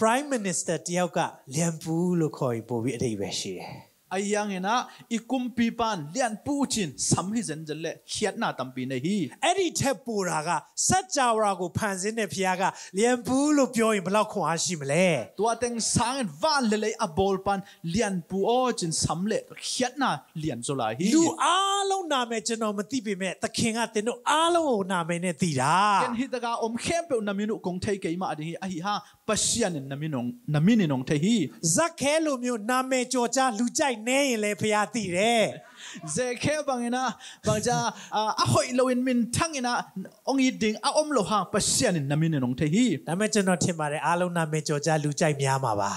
Prime Minister တစ်ယောက်က လျံပူလို့ခေါ်ရင် ပိုပြီးအဓိပ္ပာယ်ရှိတယ်။ အဟိယင်န အီကုမ်ပီပၢ် လျံပူကျိန စမ်ဟိဇင်ဇင်လေ ချတ်နတမ်ပီနဟိ။ အဲ့ဒီထက်ပိုတာက စကြဝဠာကိုဖန်ဆင်းတဲ့ဘုရားက လျံပူလို့ပြောရင် ဘယ်လောက်ခွန်အားရှိမလဲ။ တွိုင်တၢ်စၢ်ဝၣ်လၢလၢအဘိုလ်ပၢ် လျံပူအိုကျိန စမ်လေ ချတ်နလျံဇိုလာဟိ။ လူအားလုံးနာမည် ကျွန်တော်မသိပေမဲ့ သခင်က သင်တို့အားလုံးကို နာမည်နဲ့သိတာ။ ကဲဟိတဂၤအီခဲမ်ပဝ်နမံနုင်အောင်ထဲကဲမဒင်ဟိ အဟိဟိ ပရှန်နမံနင်အောင်ထဲဟိ။ ဇက်ခဲလိုမျိုး နာမည်ကျော်ကြား လူကြိုက်နည်းရင်လည်း ဘုရားသိတယ်။ ဇက်ခဲဘင်နင်န ဘင်ကျိ အဟိုၣ်လဝ်အင်မံထင်နင်န အောင်အံဒင်အအီလဝ်ဟိ ပရှန်နမံနင်အောင်ထဲဟိ။ ဒါပေမဲ့ ကျွန်တော်ထင်ပါတယ် အားလုံးနာမည်ကျော်ကြား လူကြိုက်များမှာပါ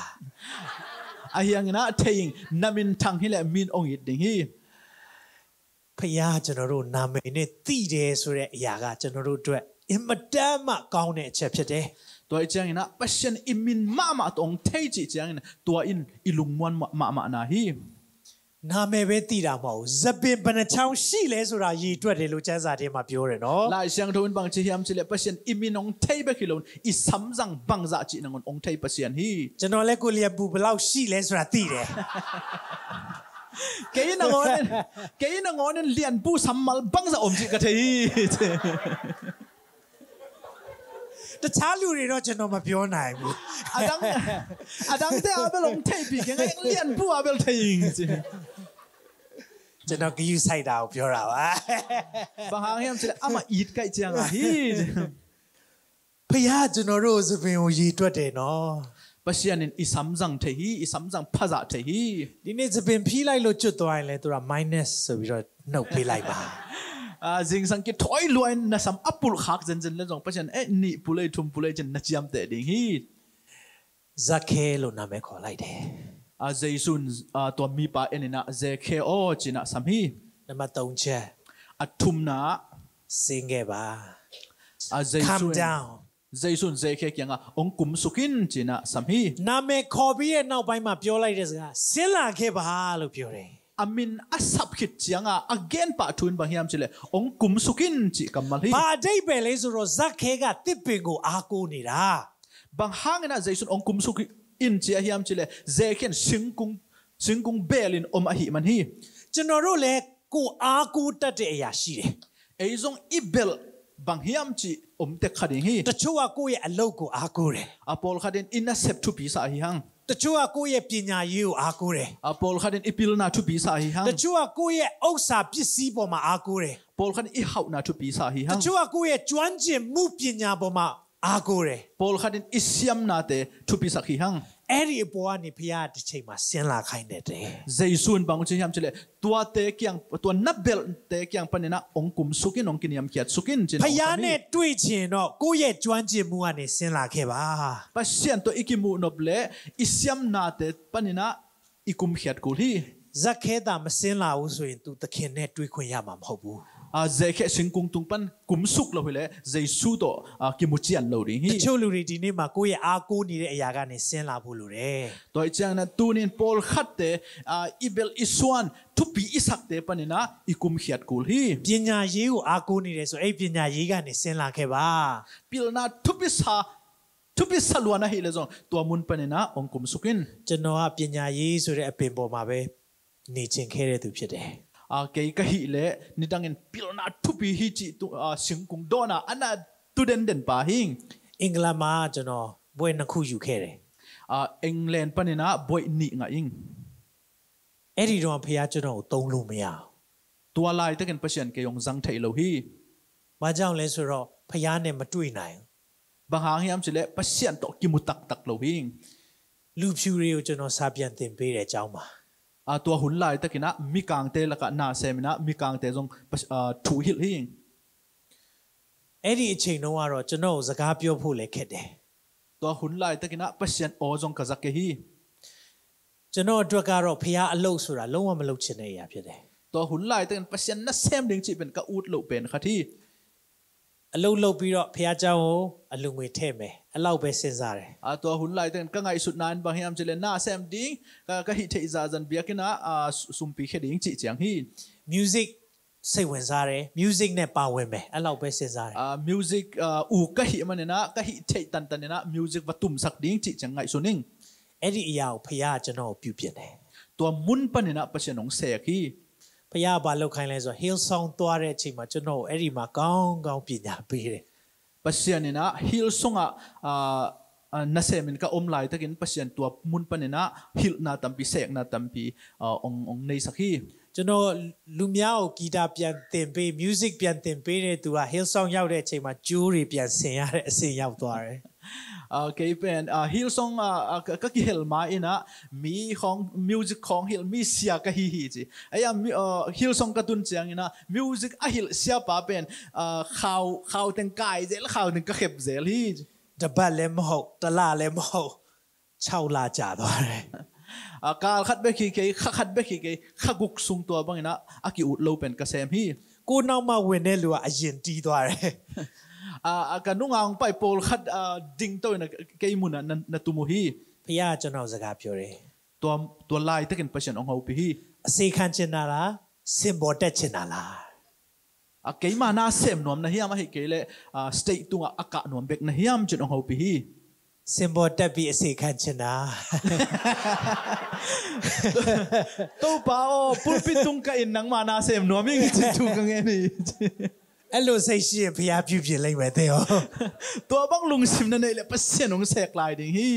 ။ အဟိယင်န ထဲအံ နမံထင်ဟိလေ မံအောင်အံဒင်ဟိ။ ဖခင်က ကျွန်တော်တို့နာမည်နဲ့သိတယ်ဆိုတဲ့အရာက ကျွန်တော်တို့အတွက်အင်မတန်မှကောင်းတဲ့အချက်ဖြစ်တယ်။ Tua i ciangin ah Pasian i min mahmah tawh hong thei cih ciangin tua in i lungmuan mahmah na hi. နာမည်ပဲသိတာမဟုတ်ဘူး။ သပင်ဘယ်နှချောင်းရှိလဲဆိုတာရေတွက်တယ်လို့ကျမ်းစာထဲမှာပြောတယ်နော်။ Lai Siangtho in bang ci hiam cih leh Pasian i min hong thei bek hi loin i samzang bangzah cih nangawn hong thei Pasian hi. ကျွန်တော်လည်းကိုယ့်လျှပ်ပူဘယ်လောက်ရှိလဲဆိုတာသိတယ်။ Kei nangawn in, kei nangawn in lianpu sammal bangzah om cih ka thei hi. တခြားလူတွေတော့ကျွန်တော်မပြောနိုင်ဘူး။ A dang, a dangte a bel hong theihpih keng a, lianpu a bel thei ing ci. ကျွန်တော်ဂရုစိုက်တာကိုပြောတာပါ။ Bang hang hiam cih leh amah it kaih ciang a hi. ဖခင်က ကျွန်တော်တို့သပင်ကိုရေတွက်တယ်နော်။ Pasian in i samzang thei hi, i samzang phazah thei hi. ဒီနေ့သပင်ဖျိလိုက်လို့ကျွတ်သွားရင်လည်းသူက minus ဆိုပြီးတော့နှုတ်ပေးလိုက်ပါ။ Ah, zingsang kithawi lua in na sam a pulh khak zenzen le zong Pasian, eh, nih pulei, thum pulei ci-in na ciamteh ding hi. ဇက်ခဲလို့နာမည်ခေါ်လိုက်တယ်။ Ah, Jesu in, ah, tua mipa en in ah Zakhe aw ci-in ah sam hi. နံပါတ်သုံးချက်။ A thumna ah ဆင်းခဲ့ပါ။ Ah, Jesu Come in, down. Jesu in Zakhe kiangah hong kumsuk in ci-in ah sam hi. နာမည်ခေါ်ပြီးတဲ့နောက်ပိုင်းမှာပြောလိုက်တဲ့စကား ဆင်းလာခဲ့ပါလို့ပြောတယ်။ A min a sap khit ciangah a genpah thu in bang hiam cih leh hong kumsuk in cih kammal hi. ဘာအဓိပ္ပာယ်လဲဆိုတော့ ဇက်ခဲကသစ်ပင်ကိုအားကိုးနေတာ။ Bang hangin ah Jesu in hong kumsuk in ci a hiam cih leh Zakhe in singkung, singkung beel in om ahih man hi. ကျွန်တော်တို့လည်းကိုယ်အားကိုးတတ်တဲ့အရာရှိတယ်။ Ei zong i belh bang hiam cih om tek kha ding hi. တချို့ကကိုယ့်ရဲ့အလုပ်ကိုအားကိုးတယ်။ A pawlkhat in i nasep thupi sa ahi hang. တချို့ကကိုယ့်ရဲ့ပညာရေးကိုအားကိုးတယ်။ A pawlkhat in i pilna thupi sa ahi hang. တချို့ကကိုယ့်ရဲ့ဥစ္စာပစ္စည်းပေါ်မှာအားကိုးတယ်။ Pawlkhat in i hauhna thupi sa ahi hang. တချို့ကကိုယ့်ရဲ့ကျွမ်းကျင်မှုပညာပေါ်မှာအားကိုးတယ်။ Pawlkhat in i siamnate thupisak hi hang. အဲ့ဒီအပေါ်ကနေဘုရားတစ်ချိန်မှာဆင်းလာခိုင်းတယ်တဲ့။ Jesu in bang ci hiam cih leh tuate kiang, tua na belhte kiang panin ah hong kumsuk in, hong kiniamkhiatsuk in ci-in hong sam hi. ဘုရားနဲ့တွေ့ချင်တော့ကိုယ့်ရဲ့ကျွမ်းကျင်မှုကနေဆင်းလာခဲ့ပါ။ Pasian tawh i kimuh nop leh i siamnate panin ah i kumkhiat kul hi. ဇက်ခဲသာမဆင်းလာဘူးဆိုရင် သူသခင်နဲ့တွေ့ခွင့်ရမှာမဟုတ်ဘူး။ Ah, Zakhe singkung tung pan kumsuk lo hileh Jesu tawh, ah, kimu cian lo ding hi. တချို့လူတွေဒီနေ့မှာကိုယ့်ရဲ့အားကိုးနေတဲ့အရာကနေဆင်းလာဖို့လိုတယ်။ Tua i ciangin ah tuni in pawlkhatte, ah, i belh i suan thupi i sakte panin ah i kumkhiat kul hi. ပညာရေးကိုအားကိုးနေတယ်ဆိုအဲ့ပညာရေးကနေဆင်းလာခဲ့ပါ။ Pilna thupi sa, thupi sa lua na hih leh zong tua mun panin ah hong kumsuk in. ကျွန်တော်ကပညာရေးဆိုတဲ့အပင်ပေါ်မှာပဲနေချင်ခဲ့တဲ့သူဖြစ်တယ်။ Ah, kei ka hih leh nidangin pilna thupi hi cih tu, ah, singkung dawn ah a na tu denden pa hi ing. အင်္ဂလန်မှာကျွန်တော်ဘွဲ့နှစ်ခုယူခဲ့တယ်။ Ah, England panin ah bawih nih ngah ing. အဲ့ဒီတော့ဘုရားကျွန်တော်ကိုသုံးလို့မရဘူး။ Tua laitakin Pasian kei hong zang thei lo hi. ဘာကြောင့်လဲဆိုတော့ဘုရားနဲ့မတွေ့နိုင်ဘူး။ Bang hang hiam cih leh Pasian tawh kimu taktak lo hi. လူဖြူတွေကိုကျွန်တော်စာပြန်သင်ပေးတယ်ကျောင်းမှာ။ Ah, tua hun laitakin ah mikangte lakah na sem in ah mikangte zong Pas-, ah, thu hilh hi. အဲ့ဒီအချိန်တုန်းကတော့ကျွန်တော်ကိုစကားပြောဖို့လည်းခက်တယ်။ Tua hun laitakin ah Pasian aw zong ka za kei hi. ကျွန်တော်အတွက်ကတော့ဘုရားအလုပ်ဆိုတာလုံးဝမလုပ်ချင်တဲ့အရာဖြစ်တယ်။ Tua hun laitakin Pasian nasem ding cih pen ka ut loh pen khat hi. အလုပ်လုပ်ပြီးတော့ဘုရားကျောင်းကိုအလှူငွေထည့်မယ်အဲ့လောက်ပဲစဉ်းစားတယ်။ Ah, tua hun laitakin ka ngaihsutna in bang hiam cih leh na sem ding, ka, ka hih theih zahzah in biakinn ah, ah, su-, sumpi khia ding cih ciang hi. Music စိတ်ဝင်စားတယ်။ Music နဲ့ပါဝင်မယ်အဲ့လောက်ပဲစဉ်းစားတယ်။ Ah, music, ah, uk ka hih manin ah ka hih theih tantan in ah music va tumsak ding cih ciang ngaihsun ing. အဲ့ဒီအရာကိုဘုရားကကျွန်တော်ကိုပြုပြင်တယ်။ Tua mun panin ah Pasian hong sek hi. ဘုရားကဘာလုပ်ခိုင်းလဲဆိုတော့ Hillsong သွားတဲ့အချိန်မှာကျွန်တော်ကိုအဲ့ဒီမှာကောင်းကောင်းပညာပေးတယ်။ Pasian in ah Hillsong ah, ah, ah, nasem in ka om laitakin Pasian tua mun panin ah hilhna tampi, sekna tampi, ah, hong, hong neisak hi. ကျွန်တော်လူများကိုဂီတပြန်သင်ပေး music ပြန်သင်ပေးတဲ့သူက Hillsong ရောက်တဲ့အချိန်မှာကျိုးတွေပြန်ဆင်ရတဲ့အဆင့်ရောက်သွားတယ်။ Ah, kei pen, ah, Hillsong, ah, ah, ka, ka kihel ma in ah mi khawng, music khawng hilh mi sia ka hi hi ci. Ei ah, mi, ah, Hillsong ka tun ciangin ah music a hilh siapa pen, ah, khau, khau teng kai zel, khau teng ka khep zel hi ci. တစ်ပတ်လည်းမဟုတ်တစ်လလည်းမဟုတ်ခြောက်လကြာသွားတယ်။ A, kal khat bek hi kei, kha khat bek hi kei, kha guk sung tua bangin ah a ki-ut lo pen ka sem hi. ကိုယ့်နောက်မှဝင်တဲ့လူကအရင်တီးသွားတယ်။ အာ၊ အာ၊ ကနုငါအောင်ပိုက်ပိုလ်ခတ်၊ အာ၊ ဒင်းတိုင်နကဲမုန်နနတုမူဟီ။ ဘုရားကကျွန်တော်စကားပြောတယ်။ တွမ်တွမ်လိုက်တကင်ပရှင်အောင်ဟောပီဟီ။ အစေခံချင်တာလား၊ စင်ပေါ်တက်ချင်တာလား။ အာ၊ ကဲမနာစဲမ်နွမ်နဟိယမ်အဟိကဲလေ၊ အာ၊ စတေးတုငါအကနွမ်ဘက်နဟိယမ်ချင်အောင်ဟောပီဟီ။ စင်ပေါ်တက်ပြီးအစေခံချင်တာ။ Topa aw, pulpit tung ka in nangmah na sem nuam ing ci thu ka ngen hi. အဲ့လိုစိတ်ရှိရင်ဘုရားပြုပြင်လိမ့်မယ်သင်ရော။ Tua bang lungsim na neih le Pasian hong sek lai ding hi.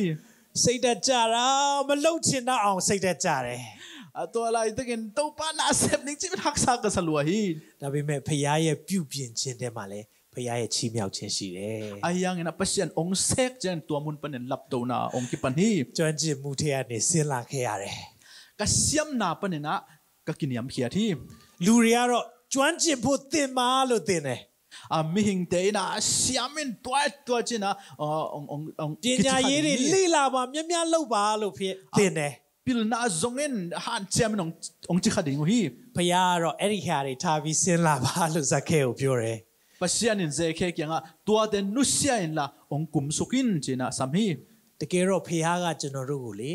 စိတ်ဓာတ်ကျတာ၊ မလုပ်ချင်တော့အောင်စိတ်ဓာတ်ကျတယ်။ A, tua laitakin Topa na sem ning ci bit haksa ka sa lua hi. ဒါပေမဲ့ဘုရားရဲ့ပြုပြင်ခြင်းထဲမှာလည်း ဘုရားရဲ့ချီးမြှောက်ခြင်းရှိတယ်။ Ahi hangin ah Pasian hong sek ciangin tua mun panin laptona hong kipan hi. ကျွမ်းကျင်မှုထဲကနေဆင်းလာခဲ့ရတယ်။ Ka siamna panin ah ka kiniamkhiat hi. လူတွေကတော့ကျွမ်းကျင်ဖို့သင်ပါလို့သင်တယ်။ A, mihingte in ah siam in tua tua ci-in ah, a, hong hong hong ပညာရေးတွေလေ့လာပါ၊ များများလုပ်ပါလို့ဖြစ်သင်တယ်။ Pilna zongin hanciam in hong hong ci kha ding uh hi. ဘုရားကတော့အဲ့ဒီဟာတွေထားပြီးဆင်းလာပါလို့ဇက်ခဲကိုပြောတယ်။ Pasian in Zekhe kiangah tuate nusia inla hong kumsuk in ci-in ah sam hi. တကယ်တော့ဘုရားကကျွန်တော်တို့ကိုလေ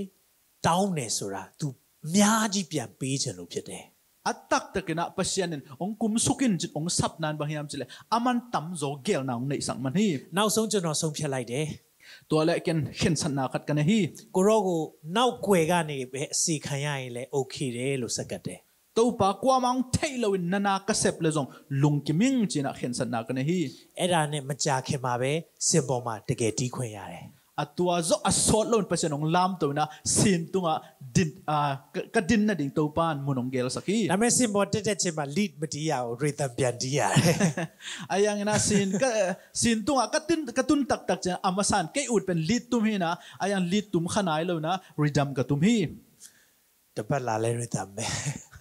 တောင်းတယ်ဆိုတာသူအများကြီးပြန်ပေးချင်လို့ဖြစ်တယ်။ A taktakin ah Pasian in hong kumsuk in ci-in hong sap nan bang hiam ci le aman tamzaw gelna hong neihsak man hi. နောက်ဆုံးကျွန်တော်ဆုံးဖြတ်လိုက်တယ်။ Tua le ken khensatna khat ka nei hi. ကိုရောကိုနောက်ကွယ်ကနေပဲအစီခံရရင်လည်း okay တယ်လို့ဆက်ကပ်တယ်။ Topa kuamah hong theih loin na na ka sep le zong lungkim ing ci-in ah khensatna ka nei hi. အဲ့ဒါနဲ့မကြာခင်မှာပဲစင်ပေါ်မှာတကယ်တီးခွင့်ရတယ်။ A, tua zawh a sawt loin Pasian hong lamto in ah sin tungah din, a, ka, ka din nading Topa in mun hong gelsak hi. ဒါပေမဲ့စင်ပေါ်တက်တဲ့ချိန်မှာ lead မတီးရဘူး၊ rhythm ပြန်တီးရတယ်။ Ahi hangin ah sin ka, sin tungah ka tin, ka tun taktak ciang a masa in kei ut pen lead tum hi in ah, ahi hang lead tum kha nai lo in ah rhythm ka tum hi. တစ်ပတ်လာလဲ rhythm ပဲ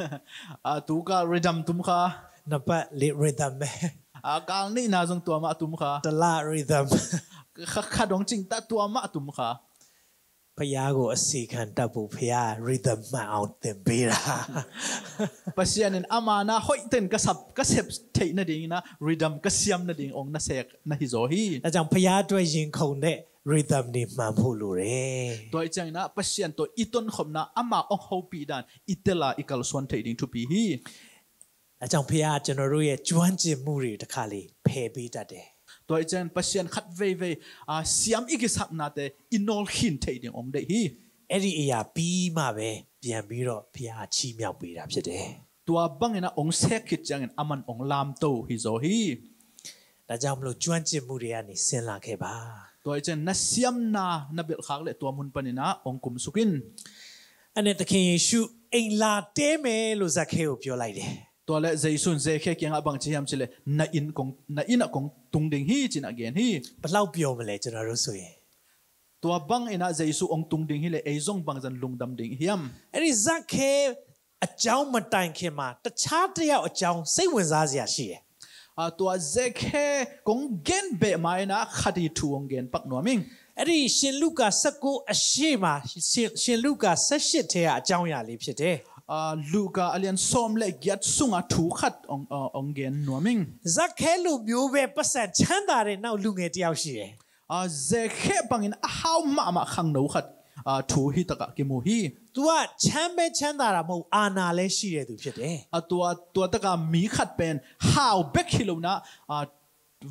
။ A, tukal rhythm tum kha. နှစ်ပတ်လေး rhythm ပဲ။ A, kal nihna zong tua mah tum kha. တစ်လ rhythm. Kha, kha dong cing ta tua mah tum kha. ဘုရားကိုအစီခံတတ်ဖို့ဘုရား rhythm မှန်အောင်သင်ပေးတာ။ Pasian in ama na hoih ten ka sap, ka sep theih nading in ah rhythm ka siam nading hong na sek na hi zaw hi. ဒါကြောင့်ဘုရားအတွက်ရင်ခုန်တဲ့ rhythm တွေမှန်ဖို့လိုတယ်။ Tua hi ciangin ah Pasian tawh i tonkhopna ama hong hopih dan i tel a i kalsuan theih ding thupi hi. ဒါကြောင့်ဘုရားကကျွန်တော်တို့ရဲ့ကျွမ်းကျင်မှုတွေတစ်ခါလေဖယ်ပေးတတ်တယ်။ Tua hi ciangin Pasian khat veivei, a, siam i kisaknate i nawlkhin theih ding hong deih hi. အဲ့ဒီအရာပြီးမှပဲပြန်ပြီးတော့ဘုရားချီးမြှောက်ပေးတာဖြစ်တယ်။ Tua bangin ah hong sek khit ciangin aman hong lamto hi zaw hi. ဒါကြောင့်မလို့ကျွမ်းကျင်မှုတွေကနေဆင်းလာခဲ့ပါ။ Tua hi ciangin na siamna na belhkhak le tua mun panin ah hong kumsuk in. အဲ့နဲ့သခင်ယေရှုအိမ်လာတဲမယ်လို့ဇက်ခဲကိုပြောလိုက်တယ်။ Tua le Jesu in Zekhe kiangah bang ci hiam ci le na inn kong, na inn ah kong tung ding hi ci-in ah gen hi. ဘယ်လောက်ပျော်မလဲကျွန်တော်တို့ဆိုရင်။ Tua bangin ah Jesu hong tung ding hi le ei zong bangzah lungdam ding hiam. အဲ့ဒီဇက်ခဲအကြောင်းမတိုင်ခင်မှာတခြားတစ်ယောက်အကြောင်းစိတ်ဝင်စားစရာရှိတယ်။ A, tua Zekhe kong gen beh ma in ah khat i thu hong gen pak nuam ing. အဲ့ဒီရှင်လုကာဆယ့်ကိုးအရှေ့မှာရှင်ရှင်လုကာဆယ့်ရှစ်ထဲကအကြောင်းအရာလေးဖြစ်တယ်။ A, Luka a lian sawm le giat sungah thu khat hong, a, hong gen nuam ing. ဇက်ခဲလိုမျိုးပဲပတ်စံချမ်းသာတဲ့နောက်လူငယ်တစ်ယောက်ရှိတယ်။ A, Zekhe bangin a hau mahmah khangno khat, a, thu hi takah kimu hi. သူကချမ်းပဲချမ်းသာတာမဟုတ်အာဏာလည်းရှိတဲ့သူဖြစ်တယ်။ A, tua, tua takah mi khat pen hau bek hi lo in ah, a,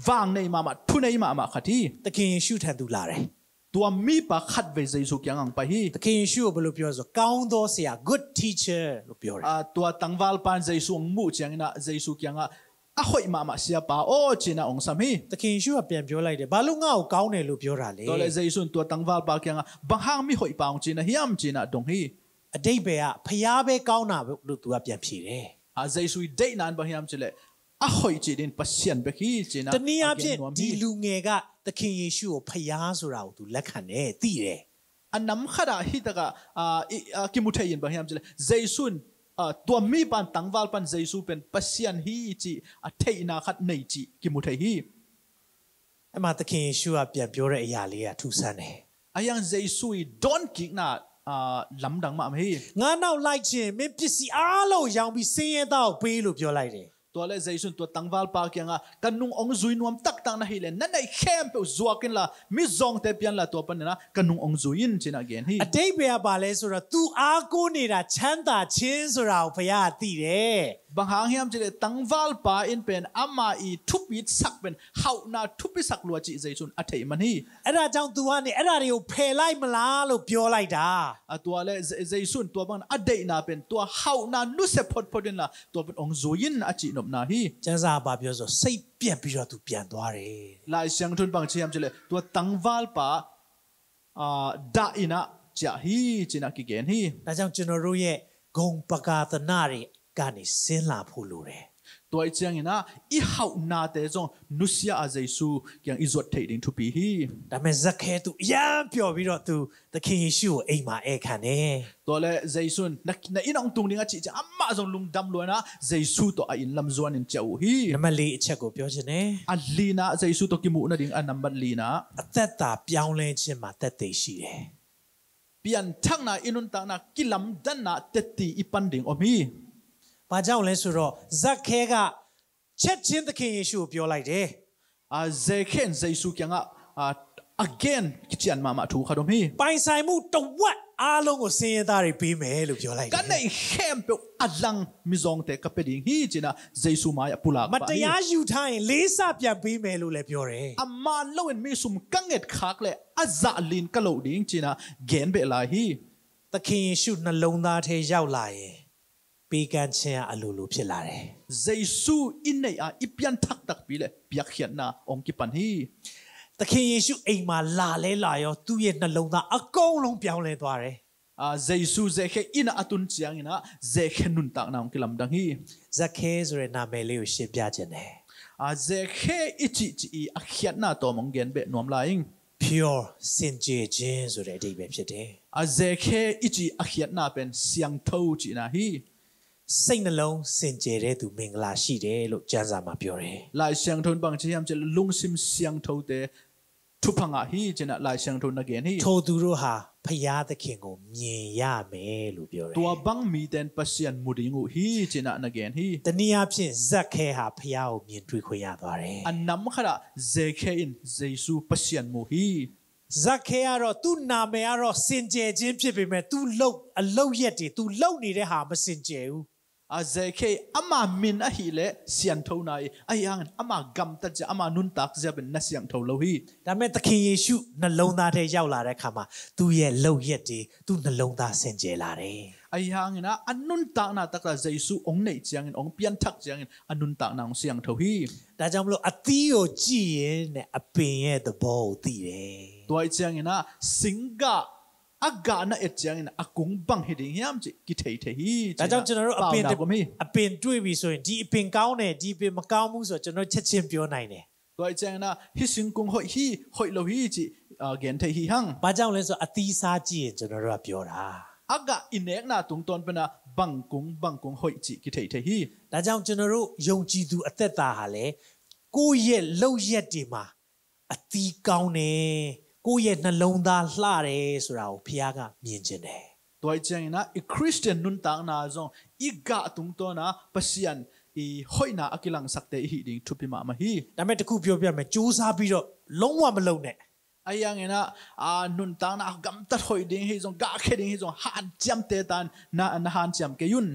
vang nei mahmah, thu nei mahmah khat hi. သခင်ယေရှုထံသူလာတယ်။ Tua mipa khat vei Jesu kiangah hong pai hi. သခင်ယေရှုကိုဘယ်လိုပြောလဲဆိုတော့ကောင်းသောဆရာ good teacher လို့ပြောတယ်။ A, tua tangvalpa in Jesu hong muh ciangin ah Jesu kiangah a hoih mahmah siapa aw ci-in ah hong sam hi. သခင်ယေရှုကပြန်ပြောလိုက်တယ်။ ဘာလို့ငါ့ကိုကောင်းတယ်လို့ပြောတာလဲ။ Tua le Jesu in tua tangvalpa kiangah bang hang mi hoihpa hong ci na hiam ci-in ah dong hi. အဓိပ္ပာယ်ကဘုရားပဲကောင်းတာလို့သူကပြန်ဖြေတယ်။ A, Jesu i deihna in bang hiam ci le a hoih cih ding Pasian bek hi ci-in ah တနည်းအားဖြင့် a gen nuam hi. ဒီလူငယ်ကသခင်ယေရှုကိုဘုရားဆိုတာကိုသူလက်ခံတယ်၊ သိတယ်။ A nam khat ah hi takah, a, i, a, kimu thei in bang hiam ci le Jesu in, a, tua mipa in tangvalpa in Jesu pen Pasian hi cih a theihna khat nei cih kimu thei hi. အဲ့မှာသခင်ယေရှုကပြန်ပြောတဲ့အရာလေးကထူးဆန်းတယ်။ Ahi hang Jesu i dawnkikna အာ၊ လမ်းဒံးမးမဟီ။ ငါ့နောက်လိုက်ခြင်း မင်းပစ္စည်းအားလုံးရောင်းပြီး ဆင်းရဲသားကိုပေးလို့ ပြောလိုက်တယ်။ Tua leh Jesuh in tua tangvalpa kiangah, ka nung hong zui nuam taktak na hih leh na neih khempeuh zuak inla, mizawngte pia inla, tua panin ah ka nung hong zui in, ci-in ah gen hi. အဓိပ္ပာယ်က ဘာလဲဆိုတော့ သူအားကိုးနေတာ ချမ်းသာခြင်းဆိုတာကို ဘုရားကသိတယ်။ Bang hang hiam cih leh tangvalpa in pen ama i thupisak pen hauhna thupisak lua cih Jesuh in a thei man hi. အဲဒါကြောင့် သူကနေ အဲဒါတွေကို ဖယ်လိုက်မလားလို့ ပြောလိုက်တာ။ A, tua leh Je-, Jesuh in tua bangin a deihna pen tua hauhna nusia photphot inla, tua pen hong zui in, a cihnopna hi. ကျမ်းစာက ဘာပြောဆို စိတ်ပျက်ပြီးတော့ သူပြန်သွားတယ်။ Lai Siangtho in bang ci hiam cih leh tua tangvalpa, a, dah in ah ciah hi, ci-in ah kigen hi. ဒါကြောင့် ကျွန်တော်တို့ရဲ့ ဂုဏ်ပကာသနတွေကနေ ဆင်းလာဖို့လိုတယ်။ Tua ahih ciangin ah i hauhnate zong nusia a Jesuh kiang i zuat theih ding thupi hi. ဒါပေမဲ့ ဇက်ခဲ သူ အရမ်းပျော်ပြီးတော့ သူ သခင်ယေရှုကို အိမ်မှာ ဧည့်ခံတယ်။ Tua leh Jesuh in, na, na inn ah hong tung ding, a cih ciang amah zong lungdam lua in ah Jesuh tawh a inn lam zuan in ciah uh hi. နံပါတ်လေးအချက်ကို ပြောချင်တယ်။ A lina, Jesuh tawh kimuhna ding a nambat lina, အသက်တာပြောင်းလဲခြင်းမှာ သက်သေရှိတယ်။ Pianthakna, i nuntakna kilamdanna tetti i pan ding om hi. ဘာကြောင့်လဲဆိုတော့ ဇက်ခဲက ချက်ချင်း သခင်ယေရှုကို ပြောလိုက်တယ်။ A, Zekhe in Jesuh kiangah, a, a gen kician mahmah thu khat om hi. ပိုင်ဆိုင်မှုတစ်ဝက်အားလုံးကို ဆင်းရဲသားတွေပေးမယ်လို့ ပြောလိုက်တယ်။ Ka neih khempeuh a lang mizawngte ka pia ding hi, ci-in ah Jesuh mai-ah pulak pah hi. မတရားယူထားရင် လေးဆပြန်ပေးမယ်လို့လည်း ပြောတယ်။ A man loin mi sum ka nget khak leh a zah lin ka loh ding, ci-in ah gen beh lai hi. သခင်ယေရှုနှလုံးသားထဲရောက်လာရင် ပေးကမ်းခြင်းကအလိုလိုဖြစ်လာတယ်။ Jesuh i neih a i pianthak takpi leh piakkhiatna hong kipan hi. သခင်ယေရှုအိမ်မှာလာလဲလာရော သူ့ရဲ့နှလုံးသားအကုန်လုံးပြောင်းလဲသွားတယ်။ A, Jesuh Zekhe inn ah a tun ciangin ah Zekhe nuntakna hong kilamdang hi. ဇက်ခဲဆိုတဲ့နာမည်လေးကိုရှင်းပြချင်တယ်။ A, Zekhe i cihcih i a khiatna tawm hong gen beh nuam lai ing. Pure စင်ကြယ်ခြင်းဆိုတဲ့အဓိပ္ပာယ်ဖြစ်တယ်။ A, Zekhe i cih a khiatna pen siangtho cihna hi. စိတ်နှလုံးစင်ကြယ်တဲ့သူမင်္ဂလာရှိတယ်လို့ကျမ်းစာမှာပြောတယ်။ Lai Siangtho in bang ci hiam cih leh lungsim siangthote thupha ngah hi, ci-in ah Lai Siangtho in na gen hi. ထိုသူတို့ဟာဘုရားသခင်ကိုမြင်ရမယ်လို့ပြောတယ်။ Tua bang mite in Pasian mu ding uh hi, ci-in ah na gen hi. တနည်းအားဖြင့် ဇက်ခဲဟာဘုရားကိုမြင်တွေ့ခွင့်ရသွားတယ်။ A nam khat ah Zekhe in Jesuh Pasian mu hi. ဇက်ခဲကတော့ သူ့နာမည်ကတော့ စင်ကြယ်ခြင်းဖြစ်ပေမဲ့ သူ့လုပ်အလုပ်ရက်တွေ သူလုပ်နေတဲ့ဟာ မစင်ကြယ်ဘူး။ A, Zekhe ama min ahih leh sianthona hi, ahi hangin ama gamtat zia, ama nuntak zia pen na siangtho lo hi. ဒါပေမဲ့ သခင်ယေရှုနှလုံးသားထဲရောက်လာတဲ့အခါမှာ သူ့ရဲ့လုပ်ရက်တွေ သူ့နှလုံးသားစင်ကြယ်လာတယ်။ Ahi hangin ah a nuntakna taktak Jesuh hong neih ciangin, hong pianthak ciangin a nuntakna hong siangtho hi. ဒါကြောင့်မလို့ အသီးကိုကြည့်ရင်နဲ့ အပင်ရဲ့သဘောကိုသိတယ်။ Tua ahih ciangin ah singgah a gah na et ciangin a kung bang hi ding hiam cih kithei thei hi, ci-in ah ဒါကြောင့် ကျွန်တော်တို့ အပင် paunak om hi. အပင်တွေ့ပြီဆိုရင် ဒီအပင်ကောင်းတယ် ဒီအပင်မကောင်းဘူးဆိုတော့ ကျွန်တော်တို့ချက်ချင်းပြောနိုင်တယ်။ Tua ahih ciangin ah hih singkung hoih hi, hoih lo hi cih, a, gen thei hi hang. ဘာကြောင့်လဲဆိုတော့ အသီးစားကြည့်ရင် ကျွန်တော်တို့ကပြောတာ။ A gah i nekna tungtawn pen ah bang kung, bang kung hoih cih kithei thei hi. ဒါကြောင့် ကျွန်တော်တို့ယုံကြည်သူအသက်တာဟာလည်း ကိုယ့်ရဲ့လုပ်ရက်တွေမှာ အသီးကောင်းတယ်၊ ကိုယ့်ရဲ့နှလုံးသားလှတယ်ဆိုတာကို ဘုရားကမြင်ချင်တယ်။ Tua ahih ciangin ah i Khristian nuntakna zong i gah tungtawn ah Pasian i hoihna a kilangsakte i hih ding thupi mahmah hi. ဒါပေမဲ့ တစ်ခုပြောပြမယ်၊ ကြိုးစားပြီးတော့ လုံးဝမလုပ်နဲ့။ Ahi hangin ah, a, nuntakna a gamtat hoih ding hi zong, gah khia ding hi zong, hanciamte tan na, na hanciam kei un.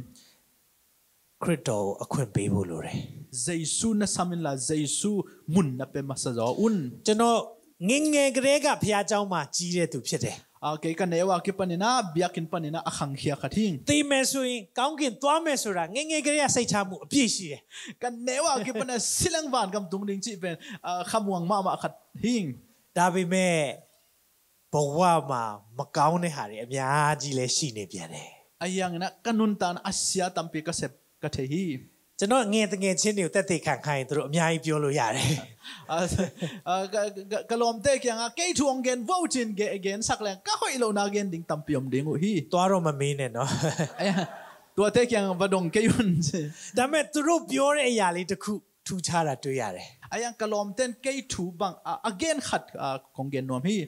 ခရစ်တော်ကိုအခွင့်ပေးဖို့လိုတယ်။ Jesuh na sam inla, Jesuh mun na pia masa zaw un. ကျွန်တော်ငယ်ငယ်ကတည်းကဘုရားကျောင်းမှာကြီးတဲ့သူဖြစ်တယ်။ A, kei ka neu a kipanin ah biakinn panin ah a khangkhia khat hi ing. သေမယ်ဆိုရင်ကောင်းကင်သွားမယ်ဆိုတာငယ်ငယ်ကတည်းကစိတ်ချမှုအပြည့်ရှိတယ်။ Ka neu a kipanin ah si leng vangam tung ding cih pen, a, khamuang mahmah khat hi ing. ဒါပေမဲ့ ဘဝမှာမကောင်းတဲ့ဟာတွေအများကြီးလည်းရှိနေပြန်တယ်။ Ahi hangin ah ka nuntakna a sia tampi ka sep ka thei hi. ကျွန်တော်ငယ်တငယ်ချင်းတွေကိုသက်သေခံခိုင်းရင်သူတို့အများကြီးပြောလို့ရတယ်။ A, a, ka, ka, ka lawmte kiangah kei thu hong gen vo cin ge-, gensak leng ka hoih lohna gen ding tampi om ding uh hi. သွားတော့မမေးနဲ့နော်။ Ahi, tuate kiangah va dong kei un. ဒါပေမဲ့သူတို့ပြောတဲ့အရာလေးတစ်ခုထူးခြားတာတွေ့ရတယ်။ Ahi hang ka lawmte in kei thu bang, a, a gen khat, a, kong gen nuam hi.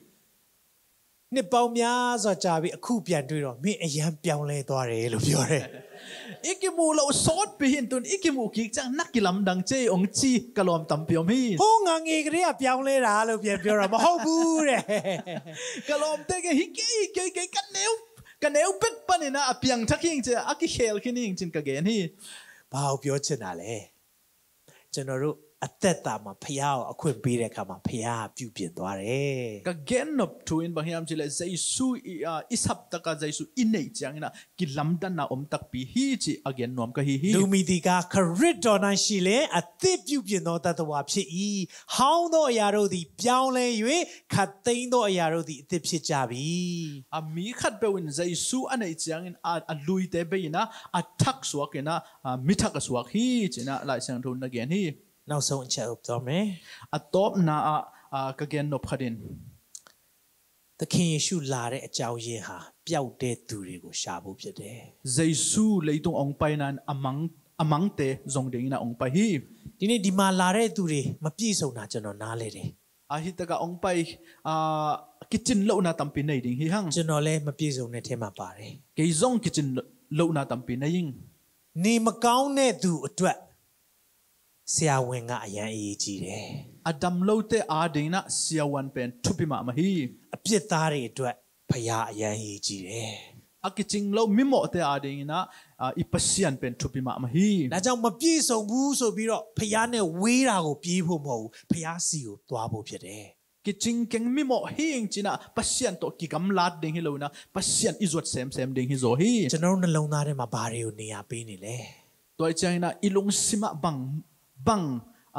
နှစ်ပေါင်းများစွာကြာပြီးအခုပြန်တွေ့တော့မင်းအရမ်းပြောင်းလဲသွားတယ်လို့ပြောတယ်။ အီကမူလဝ်စောတ်ပီဟိန်တုန် အီကမူကီကၠၢင် နကီလမ်ဒင်ၸေး အောင်ၸီ ကလောမ်တမ်ပီအီမ်ဟိ ဟိုး ငါငယ်ကတည်းကပြောင်းလဲတာလို့ပြန်ပြောတော့မဟုတ်ဘူးတဲ့။ ကလောမ်တဲကဟိကီကီကီ ကနဲဝ် ကနဲဝ်ပက်ပၼ်နီန အပျံထၢၣ်ကၠၢင်ၸေး အကီခဲလ်ကၠၢင်ၸိုင် ကဂဲၢ်ဟိ ဘာကိုပြောချင်တာလဲ။ ကျွန်တော်တို့အသက်တာမှာဘုရားကိုအခွင့်ပေးတဲ့အခါမှာဘုရားကပြုပြင်သွားတယ်။ ကဂဲၢ်နုပ်ထူၣ်အီန် ဘၣ်ဟီယမ်ၸိုင်လၢ ယေရှုအီ အီသပ်တၢ်က ယေရှုအီန့ၢ်ကၠၢင်အီန ကီလမ်ဒင်နီၢ်အိမ်တၢ်ပီဟိၸိုင် အဂဲၢ်နုပ်ကဟိဟိ။ လူမည်သည်ကား ခရစ်တော်၌ရှိလျှင် အသစ်ပြုပြင်သောသတ္တဝါဖြစ်၏။ ဟောင်းသောအရာတို့သည်ပြောင်းလဲ၍ ခပ်သိမ်းသောအရာတို့သည်အသစ်ဖြစ်ကြပြီ။ အမီးခတ်ပဝ်ဢီန် ယေရှုအီန့ၢ်ကၠၢင်အီန အလူၺ်တဲဘၣ်အီန အထၢၣ်သွၣ်အီန မီးထၢၣ်အသွၣ်ဟိၸိုင် လၢႆသၢၣ်ထူၣ်နဂဲၢ်ဟိ။ နောက်ဆုံးအချက်ကိုပြောမယ်။ အတီၢ်ပၢၢ်နၢ်အ ကဂဲၢ်နုပ်ခတ်အီန်။ သခင်ယေရှုလာတဲ့အကြောင်းရင်းဟာပျောက်တဲ့သူတွေကိုရှာဖို့ဖြစ်တယ်။ ယေရှုလၢၢ်တုၣ်အောင်ပၢႆနၢ် အမင် အမင်တဲ ဇွန်ဒင်းအီန အောင်ပၢႆဟိ။ ဒီနေ့ဒီမှာလာတဲ့သူတွေမပြည့်စုံတာကျွန်တော်နားလည်တယ်။ အဟိတက အောင်ပၢႆ အ ကီၸိၼ်လဝ်နၢ်တမ်ပီနၢ်ဒင်းဟိဟိ။ ကျွန်တော်လည်းမပြည့်စုံတဲ့ထဲမှာပါတယ်။ ကီၸိုင် ကီၸိၼ်လဝ်နၢ်တမ်ပီနၢ်ဒင်း။ နေမကောင်းတဲ့သူအတွက် ဆရာဝန်ကအရမ်းအရေးကြီးတယ်။ အဒမ်လဝ်တဲအီဒင်းအီန ဆရာဝန်ပၼ်ထူၣ်ပီမးမးဟိ။ အပြစ်သားတွေအတွက်ဘုရားအရမ်းအရေးကြီးတယ်။ အကီၸိၼ်လဝ်မီးမော့တဲအီဒင်းအီန အ အီပသံၣ်ပၼ်ထူၣ်ပီမးမးဟိ။ ဒါကြောင့်မပြည့်စုံဘူးဆိုပြီးတော့ဘုရားနဲ့ဝေးတာကိုပြေးဖို့မဟုတ်ဘူး။ ဘုရားဆီကိုသွားဖို့ဖြစ်တယ်။ ကီၸိၼ်ကၠၢင်မီးမော့ဟိၸိုင်အီန ပသံၣ်တီၢ်ကီကမ်လၢတ်ဒင်းဟိလဝ်အီန ပသံၣ်အီယွတ်သၢမ်သၢမ်ဒင်းဟိၸိုင်ဟိ။ ကျွန်တော်တို့နှလုံးသားထဲမှာဘာတွေကိုနေရာပေးနေလဲ။ တွႆၸိုင်အီန အီလူင်သိမ်အ ဘင် ဘင်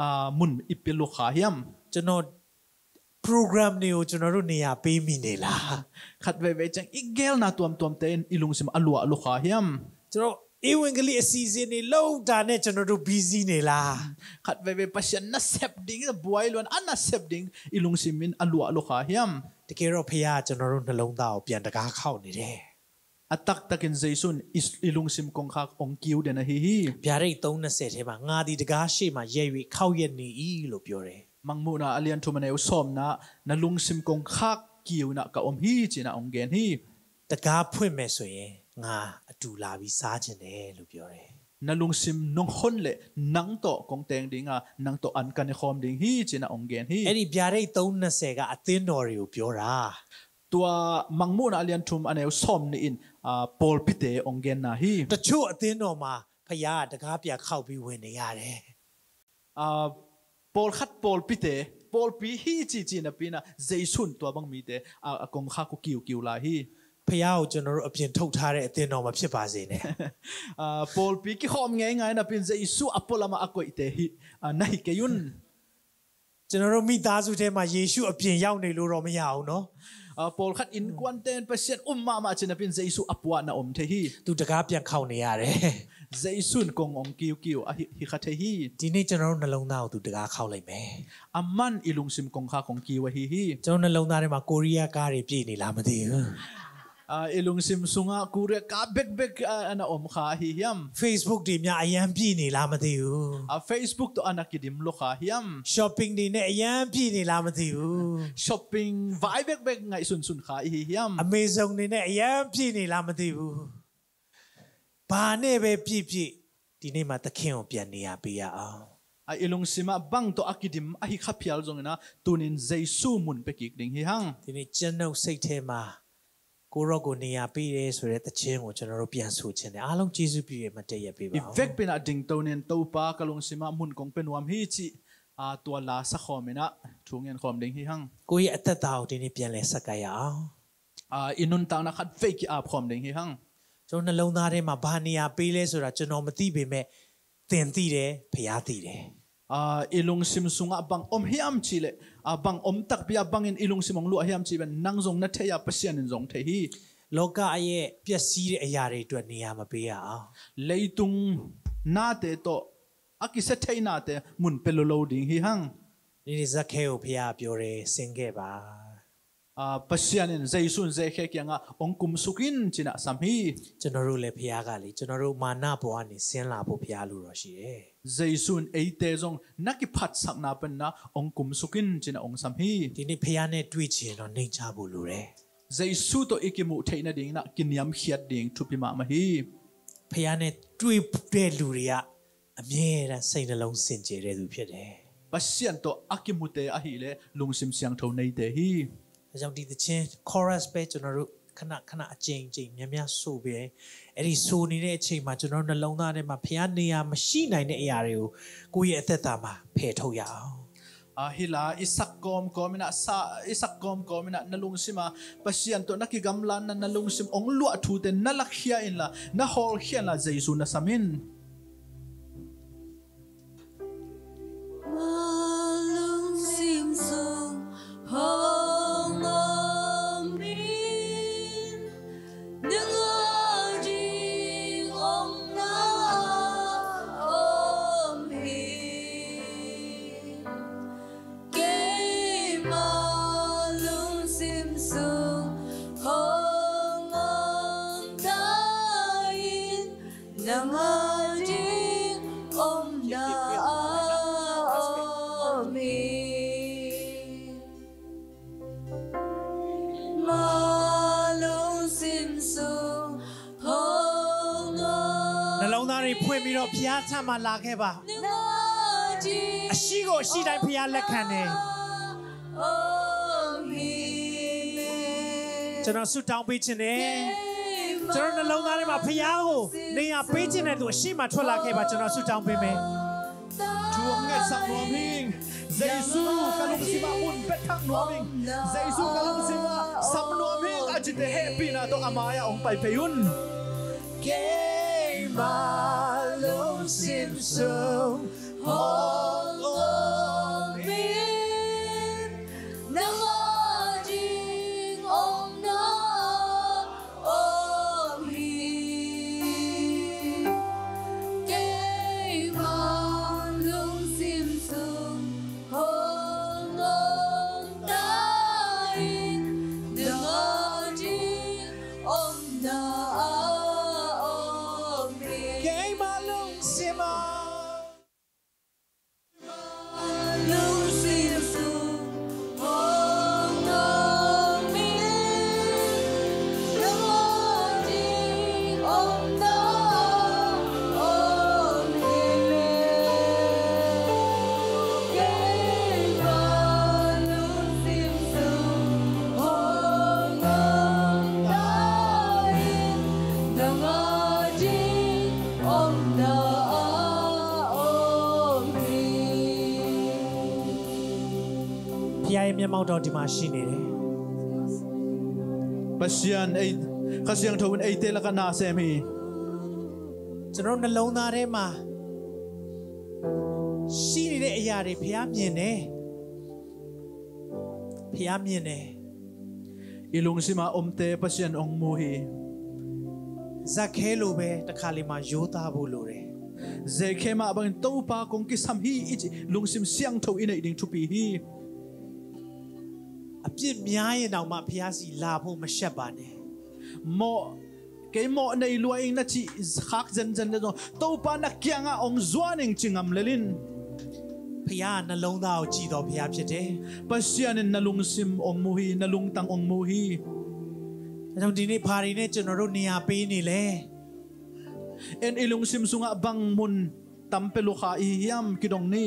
အ မုၼ်အီပၢၢ်လဝ်ခါဟီယမ်။ ကျွန်တော် program တွေကိုကျွန်တော်တို့နေရာပေးမိနေလား။ ခတ်ဝဲဝဲၸိုင် အီဂဲၢ်နၢ်တွမ်တွမ်တဲအီလူင်သိမ်အလွၢ်လဝ်ခါဟီယမ်။ ကျွန်တော်ဧဝံဂေလိအစီအစဉ်တွေလုပ်တာနဲ့ကျွန်တော်တို့ busy နေလား။ ခတ်ဝဲဝဲ ပသံၣ်နၢ်သၢပ်ဒင်း ဘွၢၢ်လဝ်အီန အၢ်နၢ်သၢပ်ဒင်း အီလူင်သိမ်အလွၢ်လဝ်ခါဟီယမ်။ တကယ်တော့ဘုရားကကျွန်တော်တို့နှလုံးသားကိုပြန်တကားခေါက်နေတယ်။ အတၢ်ကတၢၢ်ကၠၢင် ယေရှုအီ အီလူင်သိမ်ကိၣ်ခၢၣ် အောင်ကၠိုၼ်းဒဲးနၢ်ဟိဟိ။ ဗျာဒိတ်သုံးနှစ်ဆယ်ထဲမှာငါသည်တံခါးရှေ့မှာရပ်၍ခေါက်ယက်နေ၏လို့ပြောတယ်။ မုၢ်မုၢ်နၢ် အလံာ်ထူၣ်မုၢ်နၢ် အယူးသွမ်ၣ်နၢ် နလူင်သိမ်ကိၣ်ခၢၣ်ကၠိုၼ်းအီန ကအီမ်ဟိၸိုင်အီန အောင်ဂဲၢ်ဟိ။ တံခါးဖွင့်မယ်ဆိုရင်ငါအတူလာပြီးစားချင်တယ်လို့ပြောတယ်။ နလူင်သိမ်နုင်ႈႁိုၼ်လၢ နင်တီၢ်ကိၣ်တၢင်ဒင်းအီ နင်တီၢ်အၢၼ်းကၢၼ်ၼႆၶွမ်ဒင်းဟိၸိုင်အီန အောင်ဂဲၢ်ဟိ။ အဲ့ဒီဗျာဒိတ်သုံးနှစ်ဆယ်ကအသင်းတော်တွေကိုပြောတာ။ တွၢ် မုၢ်မုၢ်နၢ် အလံာ်ထူၣ်မုၢ်နၢ် အယူးသွမ်ၣ်နၢ်အီန အ ပီၣ်ပီႇတၢႆ အောင်ဂဲၢ်နၢ်ဟိ။ တချို့အသင်းတော်မှာဘုရားကတံခါးပြန်ခေါက်ပြီးဝင်နေရတယ်။ အ ပီၣ်ခတ်ပီၣ်ပီႇတၢႆ ပီၣ်ပီႇဟိၸိုင်အီန ပီၣ်နၢ် ယေရှုအီ တွၢ်ဘင်မီးတၢ် အ အကိၣ်ခၢၣ်ကၠိုၼ်းကၠိုၼ်းလၢဟိ။ ဘုရားကိုကျွန်တော်တို့အပြင်ထုတ်ထားတဲ့အသင်းတော်မှာဖြစ်ပါစေနဲ့။ အ ပီၣ်ပီႇကီၢ်ဟီၣ်ငဲၢ်ငဲၢ်နၢ် ပၢၼ်ယေရှုအပီၣ်လၢမးအကွၢ်တၢ်ဟိ အ နၢ်ဟိကၠိုၼ်း ကျွန်တော်တို့မိသားစုထဲမှာယေရှုအပြင်ရောက်နေလို့တော့မရဘူးနော်။ အ ပီၣ်ခတ်အီကွၢ်တၢ် ပသံၣ်အီမးမးၸိုင်အီန ပၢၼ်ယေရှုအပူၤနၢ်အိမ်တၢ်ဟိ။ သူတံခါးပြန်ခေါက်နေရတယ်။ ယေရှုအီကိၣ်အောင်ကၠိုၼ်းကၠိုၼ်း အဟိ ဟိၣ်ခၢၣ်တၢ်ဟိ။ ဒီနေ့ကျွန်တော်တို့နှလုံးသားကိုသူတံခါးခေါက်လိုက်မယ်။ အမၢ်အီလူင်သိမ်ကိၣ်ခၢၣ် အောင်ကၠိုၼ်းဝဲဟိဟိ။ ကျွန်တော်နှလုံးသားထဲမှာကိုရီးယားကားတွေပြည့်နေလားမသိဘူး။ အ အီလူင်သိမ်သုင်အီ ကိုရီးယားကားဘၣ်ဘၣ်အီန အောင်ခါဟိယမ်။ Facebook တွေများအရမ်းပြည့်နေလားမသိဘူး။ အ Facebook တီၢ်အီန ကီဒိၣ်လဝ်ခါယမ်။ Shopping တွေနဲ့အရမ်းပြည့်နေလားမသိဘူး။ Shopping ဝၢႆးဘၣ်ဘၣ်ငါးသုၼ်သုၼ်ခါဟိယမ်။ Amazon တွေနဲ့အရမ်းပြည့်နေလားမသိဘူး။ ဘာနဲ့ပဲပြည့်ပြည့်ဒီနေ့မှာသခင်ကိုပြန်နေရာပေးရအောင်။ အ အီလူင်သိမ်အ ဘင်တီၢ်အကီဒိၣ်အဟိၣ်ခၢၣ်ဖျၢၣ်လၢ်ယိုင်အီန တုၢ်နံၤယေရှုမုၼ်ပၢၢ်ကၠိုၼ်းဒင်းဟိဟိ။ ဒီနေ့ကျွန်ုပ်စိတ်ထဲမှာကိုရော့ကိုနေရာပေးတယ်ဆိုတဲ့သီချင်းကိုကျွန်တော်တို့ပြန်ဆိုချင်တယ်။ အားလုံးကျေးဇူးပြုရမတ်တရပ်ပေးပါ။ အီဝၢ်ပၢၢ်နၢ် ဒင်းတိၢ်နံၤ တိၢ်ပၢၢ် ကလူင်သိမ်အ မုၼ်ကိၣ်ပၢၢ်နွမ်ဟိၸိုင်အီ တွၢ်လၢ်သၣ်ဃီမီနၢ် ထူၣ်ငိၼ်းဃီမီဒင်းဟိဟိ။ ကိုယ့်ရဲ့အသက်တာကိုဒီနေ့ပြန်လည်ဆက်ကပ်ရအောင်။ အ အီနုၢ်တၢ်နၢ် ခတ်ဝဲကၠိအါဖီမီဒင်းဟိဟိ။ ကျွန်တော်နှလုံးသားထဲမှာဘာနေရာပေးလဲဆိုတာကျွန်တော်မသိပေမဲ့သင်သိတယ်။ ဘုရားသိတယ်။ အ အီလူင်သိမ်သုင်အ ဘင်အိမ်ဟိယမ်ၸိုင်လၢ် အ ဘင်အိမ်တၢ်ပၢၢ် ဘင်အီအီလူင်သိမ်အောင်လဝ်အဟိယမ်ၸိုင် နင်ယိုင်နၢ်ထဲယၤ ပသံၣ်အီနယိုင်ထဲဟိ။ လောကရဲ့ပျက်စီးတဲ့အရာတွေအတွက်နေရာမပေးရအောင်။ လၢၢ်တုၣ်နၢ်တၢ်တီၢ် အကီသ့ထဲနၢ်တၢ် မုၼ်ပၢၢ်လဝ်လဝ်ဒင်းဟိဟိ။ ဒီနေ့ဇက်ခဲကိုဘုရားပြောတယ်ဆင်းခဲ့ပါ။ အ ပသံၣ်အီန ယေရှုအီ ဇက်ခဲကၠၢင်အီ အောင်ကုမ်သုးကၠိုၼ်း ၸိုင်အီန သမ်ႉဟိ။ ကျွန်တော်တို့လည်းဘုရားကလေကျွန်တော်တို့မာနပေါ်ကနေဆင်းလာဖို့ဘုရားလိုတော်ရှိတယ်။ ယေရှုအီ အဲၣ်တဲယိုင် နၢ်ကီဖတ်သၢၵ်ၼၢ်ပၢၼ်နၢ် အောင်ကုမ်သုးကၠိုၼ်း ၸိုင်အီန အောင်သမ်ႉဟိ။ ဒီနေ့ဘုရားနဲ့တွေ့ချင်ရင်တော့နှိမ်ချဖို့လိုတယ်။ Jesu tawh i kimuh theih nadingin ah kiniamkhiat ding thupi mahmah hi. ဘုရားနဲ့တွေ့တဲ့လူတွေက အမြဲတမ်းစိတ်နှလုံးစင်ကြယ်တဲ့သူဖြစ်တယ်။ Pasian tawh a kimute ahileh lungsim siangtho neite hi. ဒါကြောင့်ဒီသီချင်း chorus ပဲကျွန်တော်တို့ခဏခဏအကြိမ်ကြိမ်များများဆိုပြီးအဲ့ဒီဆိုနေတဲ့အချိန်မှာကျွန်တော်တို့နှလုံးသားထဲမှာဘုရားနေရာမရှိနိုင်တဲ့အရာတွေကိုကိုယ့်ရဲ့အသက်တာမှာဖယ်ထုတ်ရအောင်။ Ahi la, i sak kawmkawm in ah, sa, i sak kawmkawm in ah na lungsim ah Pasian tawh na kigamlatna, na lungsim hong luah thute na lakhia inla, na hawlkhia inla, Jesu na sam in. Lungsim sung hong om in, na ngah ding om na om hi. Keima lungsim sung hong om ta in, nang a ding omna a om hi. Keima lungsim sung hong om. နှလုံးသားတွေဖွင့်ပြီးတော့ဘုရားထံမှာလာခဲ့ပါ။ နငါဒီ အရှိကိုအရှိတိုင်းဘုရားလက်ခံတယ်။ ကျွန်တော်ဆုတောင်းပေးခြင်းနဲ့ကျွန်တော်နှလုံးသားထဲမှာဘုရားကိုနေရာပေးခြင်းနဲ့သူအရှိမှထွက်လာခဲ့ပါကျွန်တော်ဆုတောင်းပေးမယ်။ Thu hong ngetsak nuam hing. Jesu ka lungsim ah mun pia thak nuam hing. Jesu ka lungsim ah sam nuam hing. A cite hehpihna tawh a mai-ah hong pai phei un. Keima lungsim sung hong om in, nang a ding omna om hi. Keima lungsim sung hong om ta in, nang a ding omna a om hi. Keima lungsim ah. Lungsim sung hong om in, nang a ding omna om hi. Keima lungsim sung hong om ta in, nang a ding omna a om hi. ဘုရားရဲ့မျက်မှောက်တော်ဒီမှာရှိနေတယ်။ ပစံယန်အဲ ခစံယန်ထုံးအဲတဲလကနာစဲမီ ကျွန်တော်နှလုံးသားထဲမှာရှိနေတဲ့အရာတွေဘုရားမြင်တယ်။ ဘုရားမြင်တယ်။ I lungsim a omte Pasian hong mu hi. ဇက်ခဲလိုပဲတစ်ခါလေးမှာရိုးသားဖို့လိုတယ်။ Zekhei mah bangin Topa kong kisam hi i ci lungsim siangtho i neih ding thupi hi. အပြစ်များရင်တောင်မှဘုရားဆီလာဖို့မရှက်ပါနဲ့။ Mawh, kei mawh nei lua ing na cih khak zenzen le zong Topa na kiangah hong zuan ing ci ngam lel in. ဘုရားကနှလုံးသားကိုကြည့်သောဘုရားဖြစ်တယ်။ Pasian in na lungsim hong mu hi, na lungtang hong mu hi. ဒါကြောင့်ဒီနေ့ဘာတွေနဲ့ကျွန်တော်တို့နေရာပေးနေလဲ။ En i lungsim sungah bang mun tam pia lukha i hi hiam kidong ni.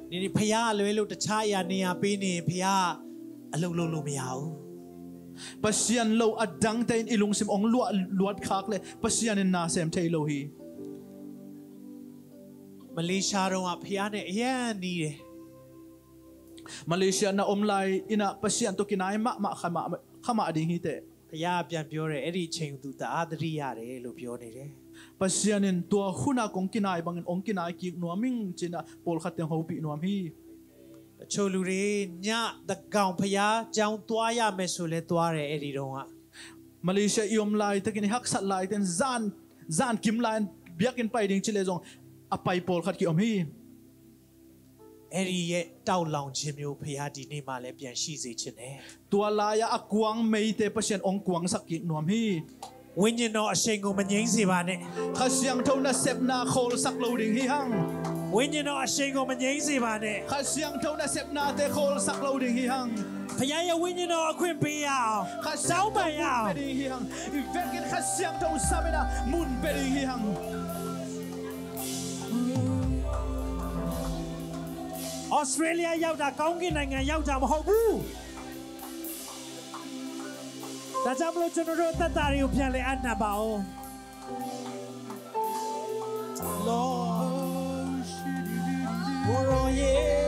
ဒီနေ့ဘုရားကလွဲလို့တခြားအရာနေရာပေးနေရင်ဘုရားကအလုပ်လုပ်လို့မရဘူး။ Pasian lo a dangte in i lungsim hong luah luat khak le Pasian in na sem thei lo hi. မလေးရှားတုန်းကဘုရားနဲ့အရမ်းနီးတယ်။ Malaysia na om lai in ah Pasian tawh kinai mahmah kha mah, kha mah ding hi teh. ဘုရားကပြန်ပြောတယ်အဲ့ဒီအချိန်ကိုသူတအားသတိရတယ်လို့ပြောနေတယ်။ Pasian in tua hun a kong kinai bangin hong kinai kik nuam ing ci-in ah pawlkhat teng hopih nuam hi. တချို့လူတွေညသန်းခေါင်ဘုရားကျောင်းသွားရမယ်ဆိုလဲသွားတယ်အဲ့ဒီတုန်းက။ Malaysia i om laitakin i haksat laitakin zan, zan kim lai-in biakinn pai ding ci le zong a pai pawlkhat ki-om hi. အဲ့ဒီရဲ့တောက်လောင်ခြင်းမျိုးဘုရားဒီနေ့မှာလည်းပြန်ရှိစေချင်တယ်။ Tua lai-ah a kuang meite Pasian hong kuangsak kik nuam hi. ဝိညာဉ်တော်အရှိန်ကိုမငြိမ်းစေပါနဲ့။ Kha Siangtho nasepna khawlsak lo ding hi hang. ဝိညာဉ်တော်အရှိန်ကိုမငြိမ်းစေပါနဲ့။ Kha Siangtho nasepnate khawlsak lo ding hi hang. ဘုရားရဲ့ဝိညာဉ်တော်အခွင့်ပေးရအောင်။ ခါစံတောင်းပန်ရအောင်။ တောင်းပန်ရအောင်။ ဘုရားရဲ့ဝိညာဉ်တော်အခွင့်ပေးရအောင်။ ဩစတြေးလျရောက်တာ၊ ကောင်းကင်နိုင်ငံရောက်တာမဟုတ်ဘူး။ ဒါကြောင့်မလို့ ကျွန်တော်တို့အသက်တာတွေကိုပြန်လည်အပ်နံပါဦး။ Lord, oh, yeah.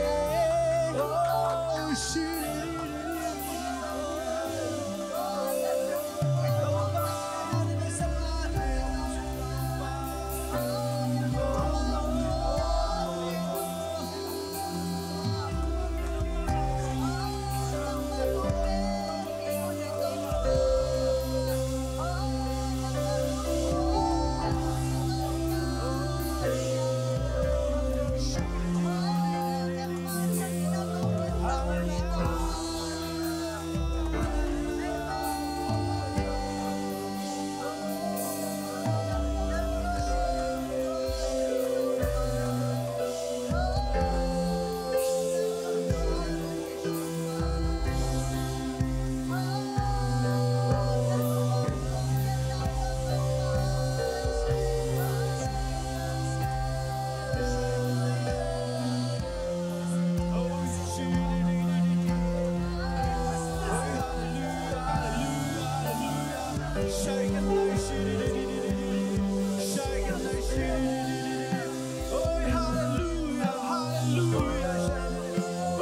Oi, halleluia, halleluia.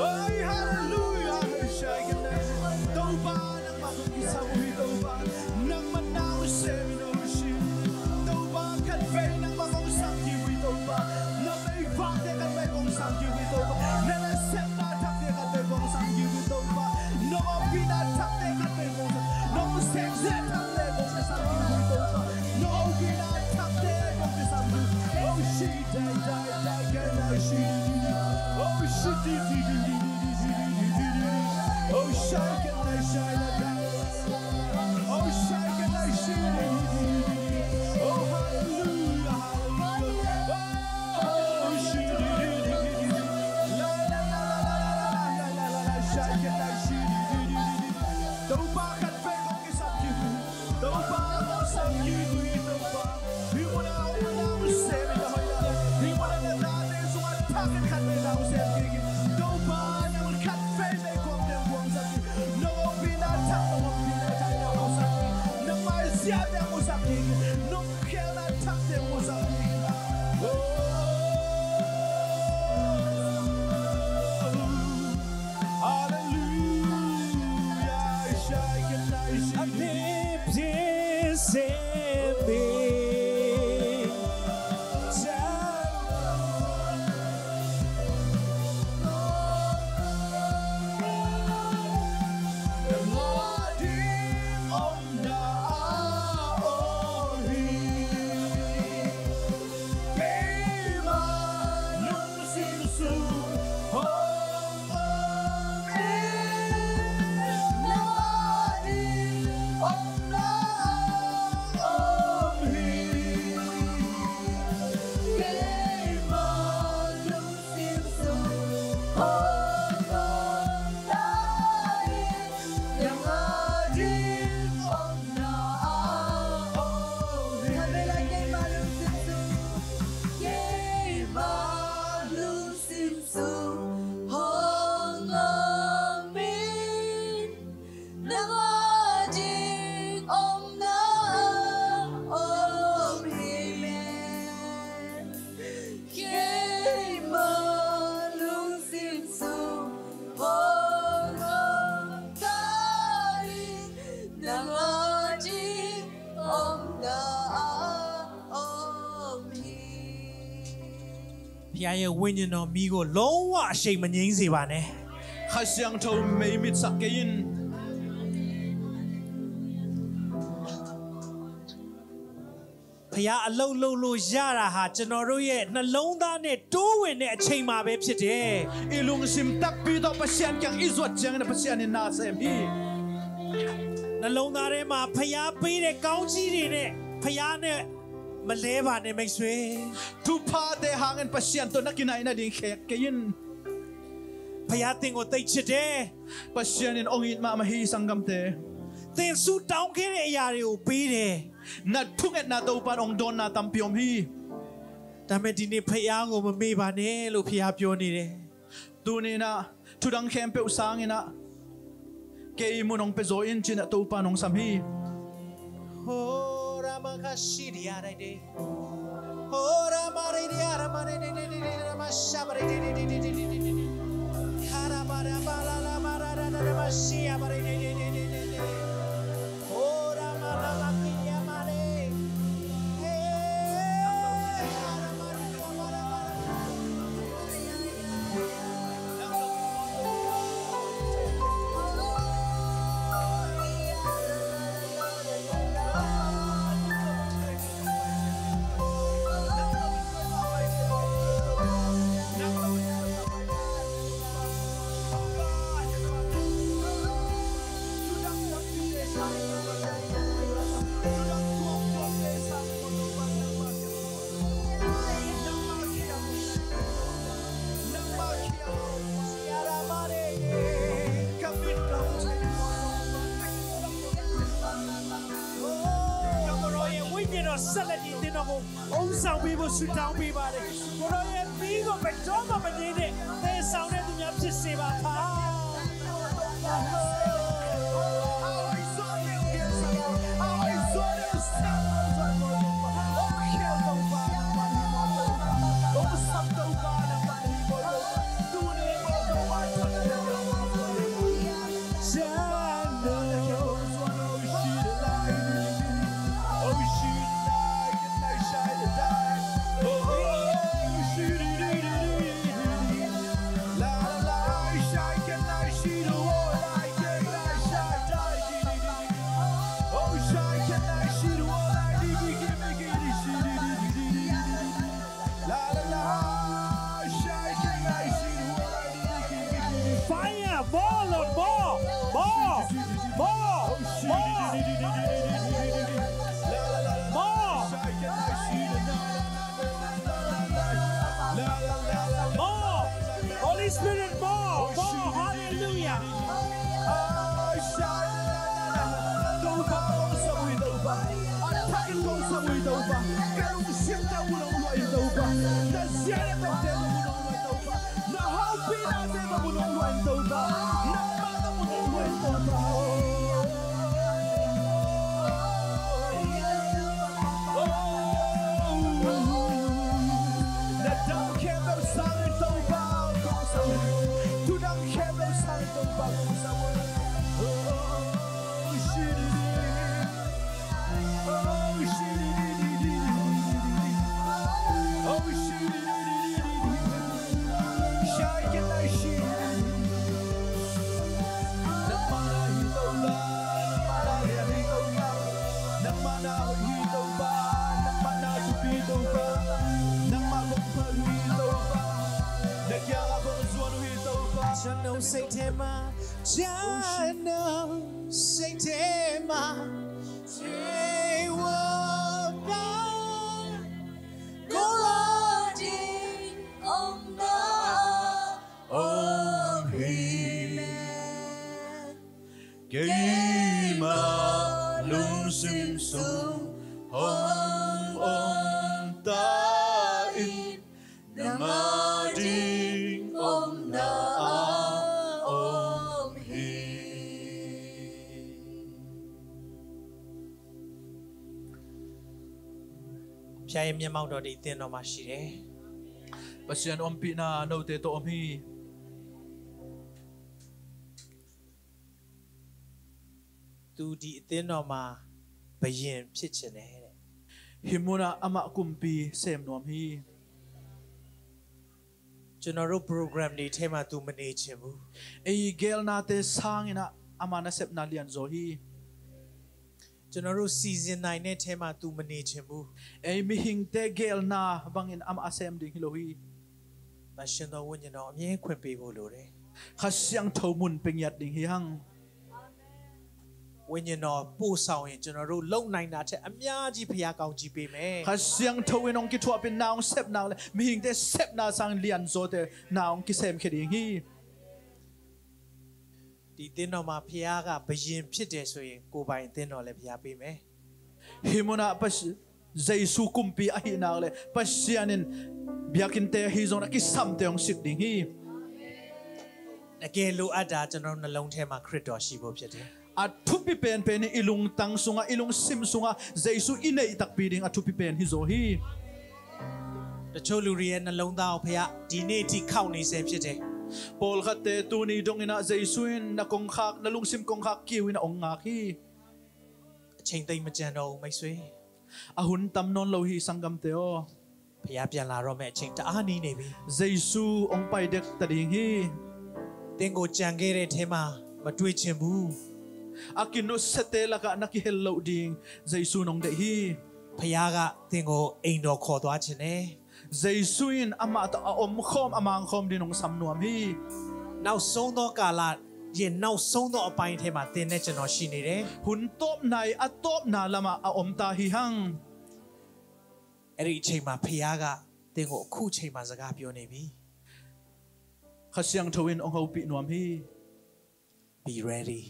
Oi, halleluia. Topa, nangmah zong kisam uh hi, Topa. Nangmah na uh sem in, oh, shi. Topa, khatvei nangmah kong sam kik uh hi, Topa. Na veivakte khatvei kong sam kik uh hi, Topa. Na nasepna thakte khatvei kong sam kik uh hi, Topa. Na ompihna thakte khatvei kong sam. Na hong semsia thakte kong sam kik uh hi, Topa. Na ompihna thakte kong sam kik uh hi. Oh, shi. Topa, khat vei kong kisam kik uh hi. Topa, kong sam kik uh hi, Topa. Hih munah hong na hong sem in, na hoihna. Hih munah na tate sungah thak in khat vei na hong sem kik in. Topa, nang khat vei meikuang teng kuang sak in. Nong ompihna thak, nong ompihna thak na hong sak in. Nang maizia teng hong sak kik in. Nong khelna thak teng hong sak kik in. Oh. Halleluia. A theme thei se mi. Nang ading omna om hi leh, keima lungsim sung hong om ta in. Nang ading omna om hi. ဘုရားရဲ့ဝိညာဉ်တော်မီးကို လုံးဝအရှိန်မငြိမ်းစေပါနဲ့။ Kha Siangtho meimit sak kei in. ဘုရားအလုပ်လုပ်လို့ရတာဟာ ကျွန်တော်တို့ရဲ့နှလုံးသားနဲ့တိုးဝင်တဲ့အချိန်မှာပဲဖြစ်တယ်။ I lungsim takpi tawh Pasian kiang i zuat ciangin Pasian in na sem hi. နှလုံးသားထဲမှာ ဘုရားပေးတဲ့ကောင်းချီးတွေနဲ့ ဘုရားနဲ့မလဲပါနဲ့ မိတ်ဆွေ။ Thuphate hangin Pasian tawh na kinai nading khek kei in. ဘုရားသင်ကိုသိချစ်တယ်။ Pasian in hong it mahmah hi, sanggamte. သင်ဆုတောင်းခဲ့တဲ့အရာတွေကိုပေးတယ်။ နတ် thungetna Topa'n hong dawnna tampi om hi. ဒါပေမဲ့ဒီနေ့ဘုရားကိုမမေ့ပါနဲ့လို့ဘုရားပြောနေတယ်။ Tuni-in ah thu dang khempeuh sangin ah kei mun hong pia zaw in ci-in ah Topa'n hong sam hi. Hora makashidia de. Hora maridia de, maridia de, de, de, de, de, mashabaria de, de, de, de, de, de, de, de. Hara bara bara la bara da da da, mashiabaria de, de, de, de, de, de. Hora mara makidia mare. Hey, hara maridia mara mara. Ka ကိုယ်တော်ရဲ့ဝိညာဉ်တော်ဆက်လက်ပြီးသင်တော်ကိုဦးဆောင်ပေးဖို့ဆုတောင်းပေးပါတယ်။ ကိုယ်တော်ရဲ့မီးကိုဘယ်တော့မှမငြိမ်းနဲ့သယ်ဆောင်တဲ့သူများဖြစ်စေပါဖ။ Fire, more, Lord, more, more, more, more, more. More. Holy Spirit, more, more. Hallelujah. Topa, kong sa ui, Topa. A thak in kong sa ui, Topa. Ka lungsim tawh mun hong luah in, Topa. Na ziate tawh mun hong luah in, Topa. Na hopihna tawh mun hong luah in, Topa. Nangmah tawh mun hong luah in, Topa. Na dam khempeuh sangin Topa, kong sa ui. Thu dang khempeuh sangin Topa, kong sa ui. Jano seihtema, jano seihtema, tewa pa, goradi omda om hi. Amen. Keima lungsim sung hong om ta in, nangma ding omna a om hi. ဘုရားရဲ့မျက်မှောက်တော်ဒီအသင်းတော်မှာရှိတယ်။ Pasian ompihna note tawh om hi. သူဒီအသင်းတော်မှာဘုရင်ဖြစ်ချင်တယ်တဲ့။ Hih munah amah kumpi sem nuam hi. ကျွန်တော်တို့ program တွေထဲမှာ သူမနေချင်ဘူး။ Ei geelnate sangin ah ama nasepna lianzaw hi. ကျွန်တော်တို့ စီစဉ်နိုင်တဲ့ထဲမှာ သူမနေချင်ဘူး။ Ei mihingte geelna bangin amah a sem ding hi lo hi. သန့်ရှင်းသောဝိညာဉ်တော်အမြဲခွင့်ပေးဖို့လိုတယ်။ Kha Siangtho mun pia ngiat ding hi hang. ဝိညာဉ်တော်ပို့ဆောင်ရင်ကျွန်တော်တို့လုပ်နိုင်တာထက်အများကြီးဘုရားကောင်းကြီးပေးမယ်။ Kha Siangtho in hong kithuahpih in na hong sepna le mihingte sepna sangin lianzawte na hong kisemkhia ding hi. ဒီသင်းတော်မှာဘုရားကဘုရင်ဖြစ်တယ်ဆိုရင်ကိုယ်ပိုင်အသင်းတော်လည်းဘုရားပေးမယ်။ Hih munah Pas- Jesu kumpi ahih nak le Pasian in biakinnte ahi zongin a kisamte hong sik ding hi. တကယ်လိုအပ်တာကျွန်တော်တို့နှလုံးထဲမှာခရစ်တော်ရှိဖို့ဖြစ်တယ်။ A thupi penpen in i lungtang sungah, i lungsim sungah Jesu i neih takpi ding a thupi pen hizaw hi. တချို့လူတွေရဲ့နှလုံးသားကိုဘုရားဒီနေ့ထိခေါက်နေဆဲဖြစ်တယ်။ Pawlkhatte tuni dongin ah Jesu in na kongkhak, na lungsim kongkhak kiu in a hong ngak hi. အချိန်သိပ်မကျန်တော့ဘူးမိတ်ဆွေ။ A hun tam nawn lo hi, sanggamte aw. ဘုရားပြန်လာတော့မယ့်အချိန်တအားနီးနေပြီ။ Jesu hong pai dek ta ding hi. သင်ကိုကျန်ခဲ့တဲ့ထဲမှာမတွေ့ချင်ဘူး။ A kinutsiate lakah na kihel loh ding Jesu in hong deih hi. ဘုရားကသင်ကိုအိမ်တော်ခေါ်သွားချင်တယ်။ Jesu in amah tawh a omkhawm, a mangkhawm dingin hong sam nuam hi. နောက်ဆုံးသောကာလရဲ့နောက်ဆုံးသောအပိုင်းထဲမှာသင်နဲ့ကျွန်တော်ရှိနေတယ်။ Hun tawpna ii a tawpna lamah a om ta hi hang. အဲ့ဒီအချိန်မှာဘုရားကသင်ကိုအခုချိန်မှာစကားပြောနေပြီ။ Kha Siangtho in hong hopih nuam hi. Be ready.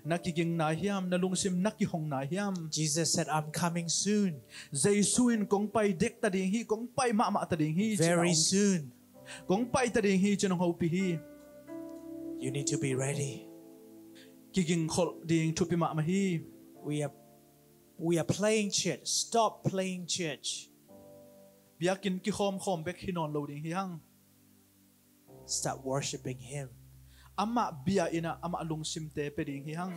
Na kiging nai hiam? Na lungsim na kihong nai hiam? Jesus said, "I'm coming soon." Jesu in kong pai dek ta ding hi, kong pai mahmah ta ding hi, ci-in a hong- Very soon. Kong pai ta ding hi, ci-in hong hopih hi. You need to be ready. Kiging kholh ding thupi mahmah hi. We are, we are playing church. Stop playing church. Biakinn kikhawmkhawm bek hi nawn lo ding hi hang. Start worshiping Him. Amah bia in ah amah lungsimte pia ding hi hang.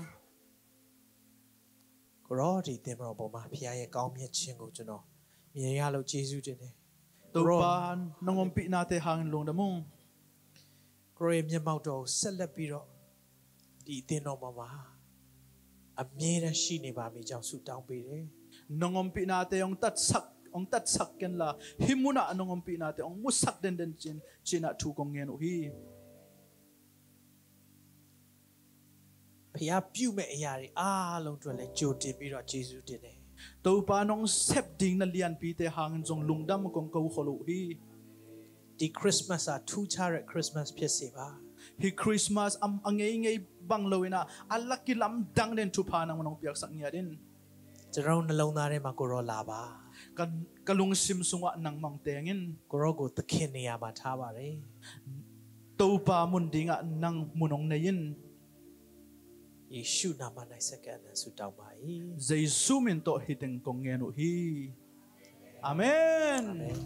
ကိုယ်တော်ဒီသင်တော်ပေါ်မှာဘုရားရဲ့ကောင်းမြတ်ခြင်းကိုကျွန်တော်မြင်ရလို့ကျေးဇူးတင်တယ်။ Topa, nong ompihnate hangin lungdam ung. ကိုယ်တော်ရဲ့မျက်မှောက်တော်ကိုဆက်လက်ပြီးတော့ဒီအသင်းတော်ပေါ်မှာအမြဲတမ်းရှိနေပါမည်ကြောင်းဆုတောင်းပေးတယ်။ Nong ompihnate hong tatsak, hong tatsak kenla, hih munah nong ompihnate hong musak denden ci-in, ci-in ah thu kong ngen uh hi. ဘုရားပြုမဲ့အရာတွေအားလုံးအတွက်လည်းကြိုတင်ပြီးတော့ကျေးဇူးတင်တယ်။ Topa, nong sep ding na lianpite hangin zong lungdam kong ko khol uh hi. ဒီ Christmas ဟာထူးခြားတဲ့ Christmas ဖြစ်စေပါ။ Hih Christmas a, a ngeingei bang lo in ah a la kilamdang den thupha nangmah nong piaksak ngiat in. ကျွန်တော်နှလုံးသားထဲမှာကိုယ်တော်လာပါ။ Ka, ka lungsim sungah nangmah hong teng in. ကိုယ်တော်ကိုသခင်နေရာမှာထားပါတယ်။ Topa mun dingah nang mun hong nei in. ယေရှုနာမ၌စက္ကန့်နဲ့ဆုတောင်းပါ၏။ Jesu min tawh hih teng kong ngen uh hi. Amen. Amen.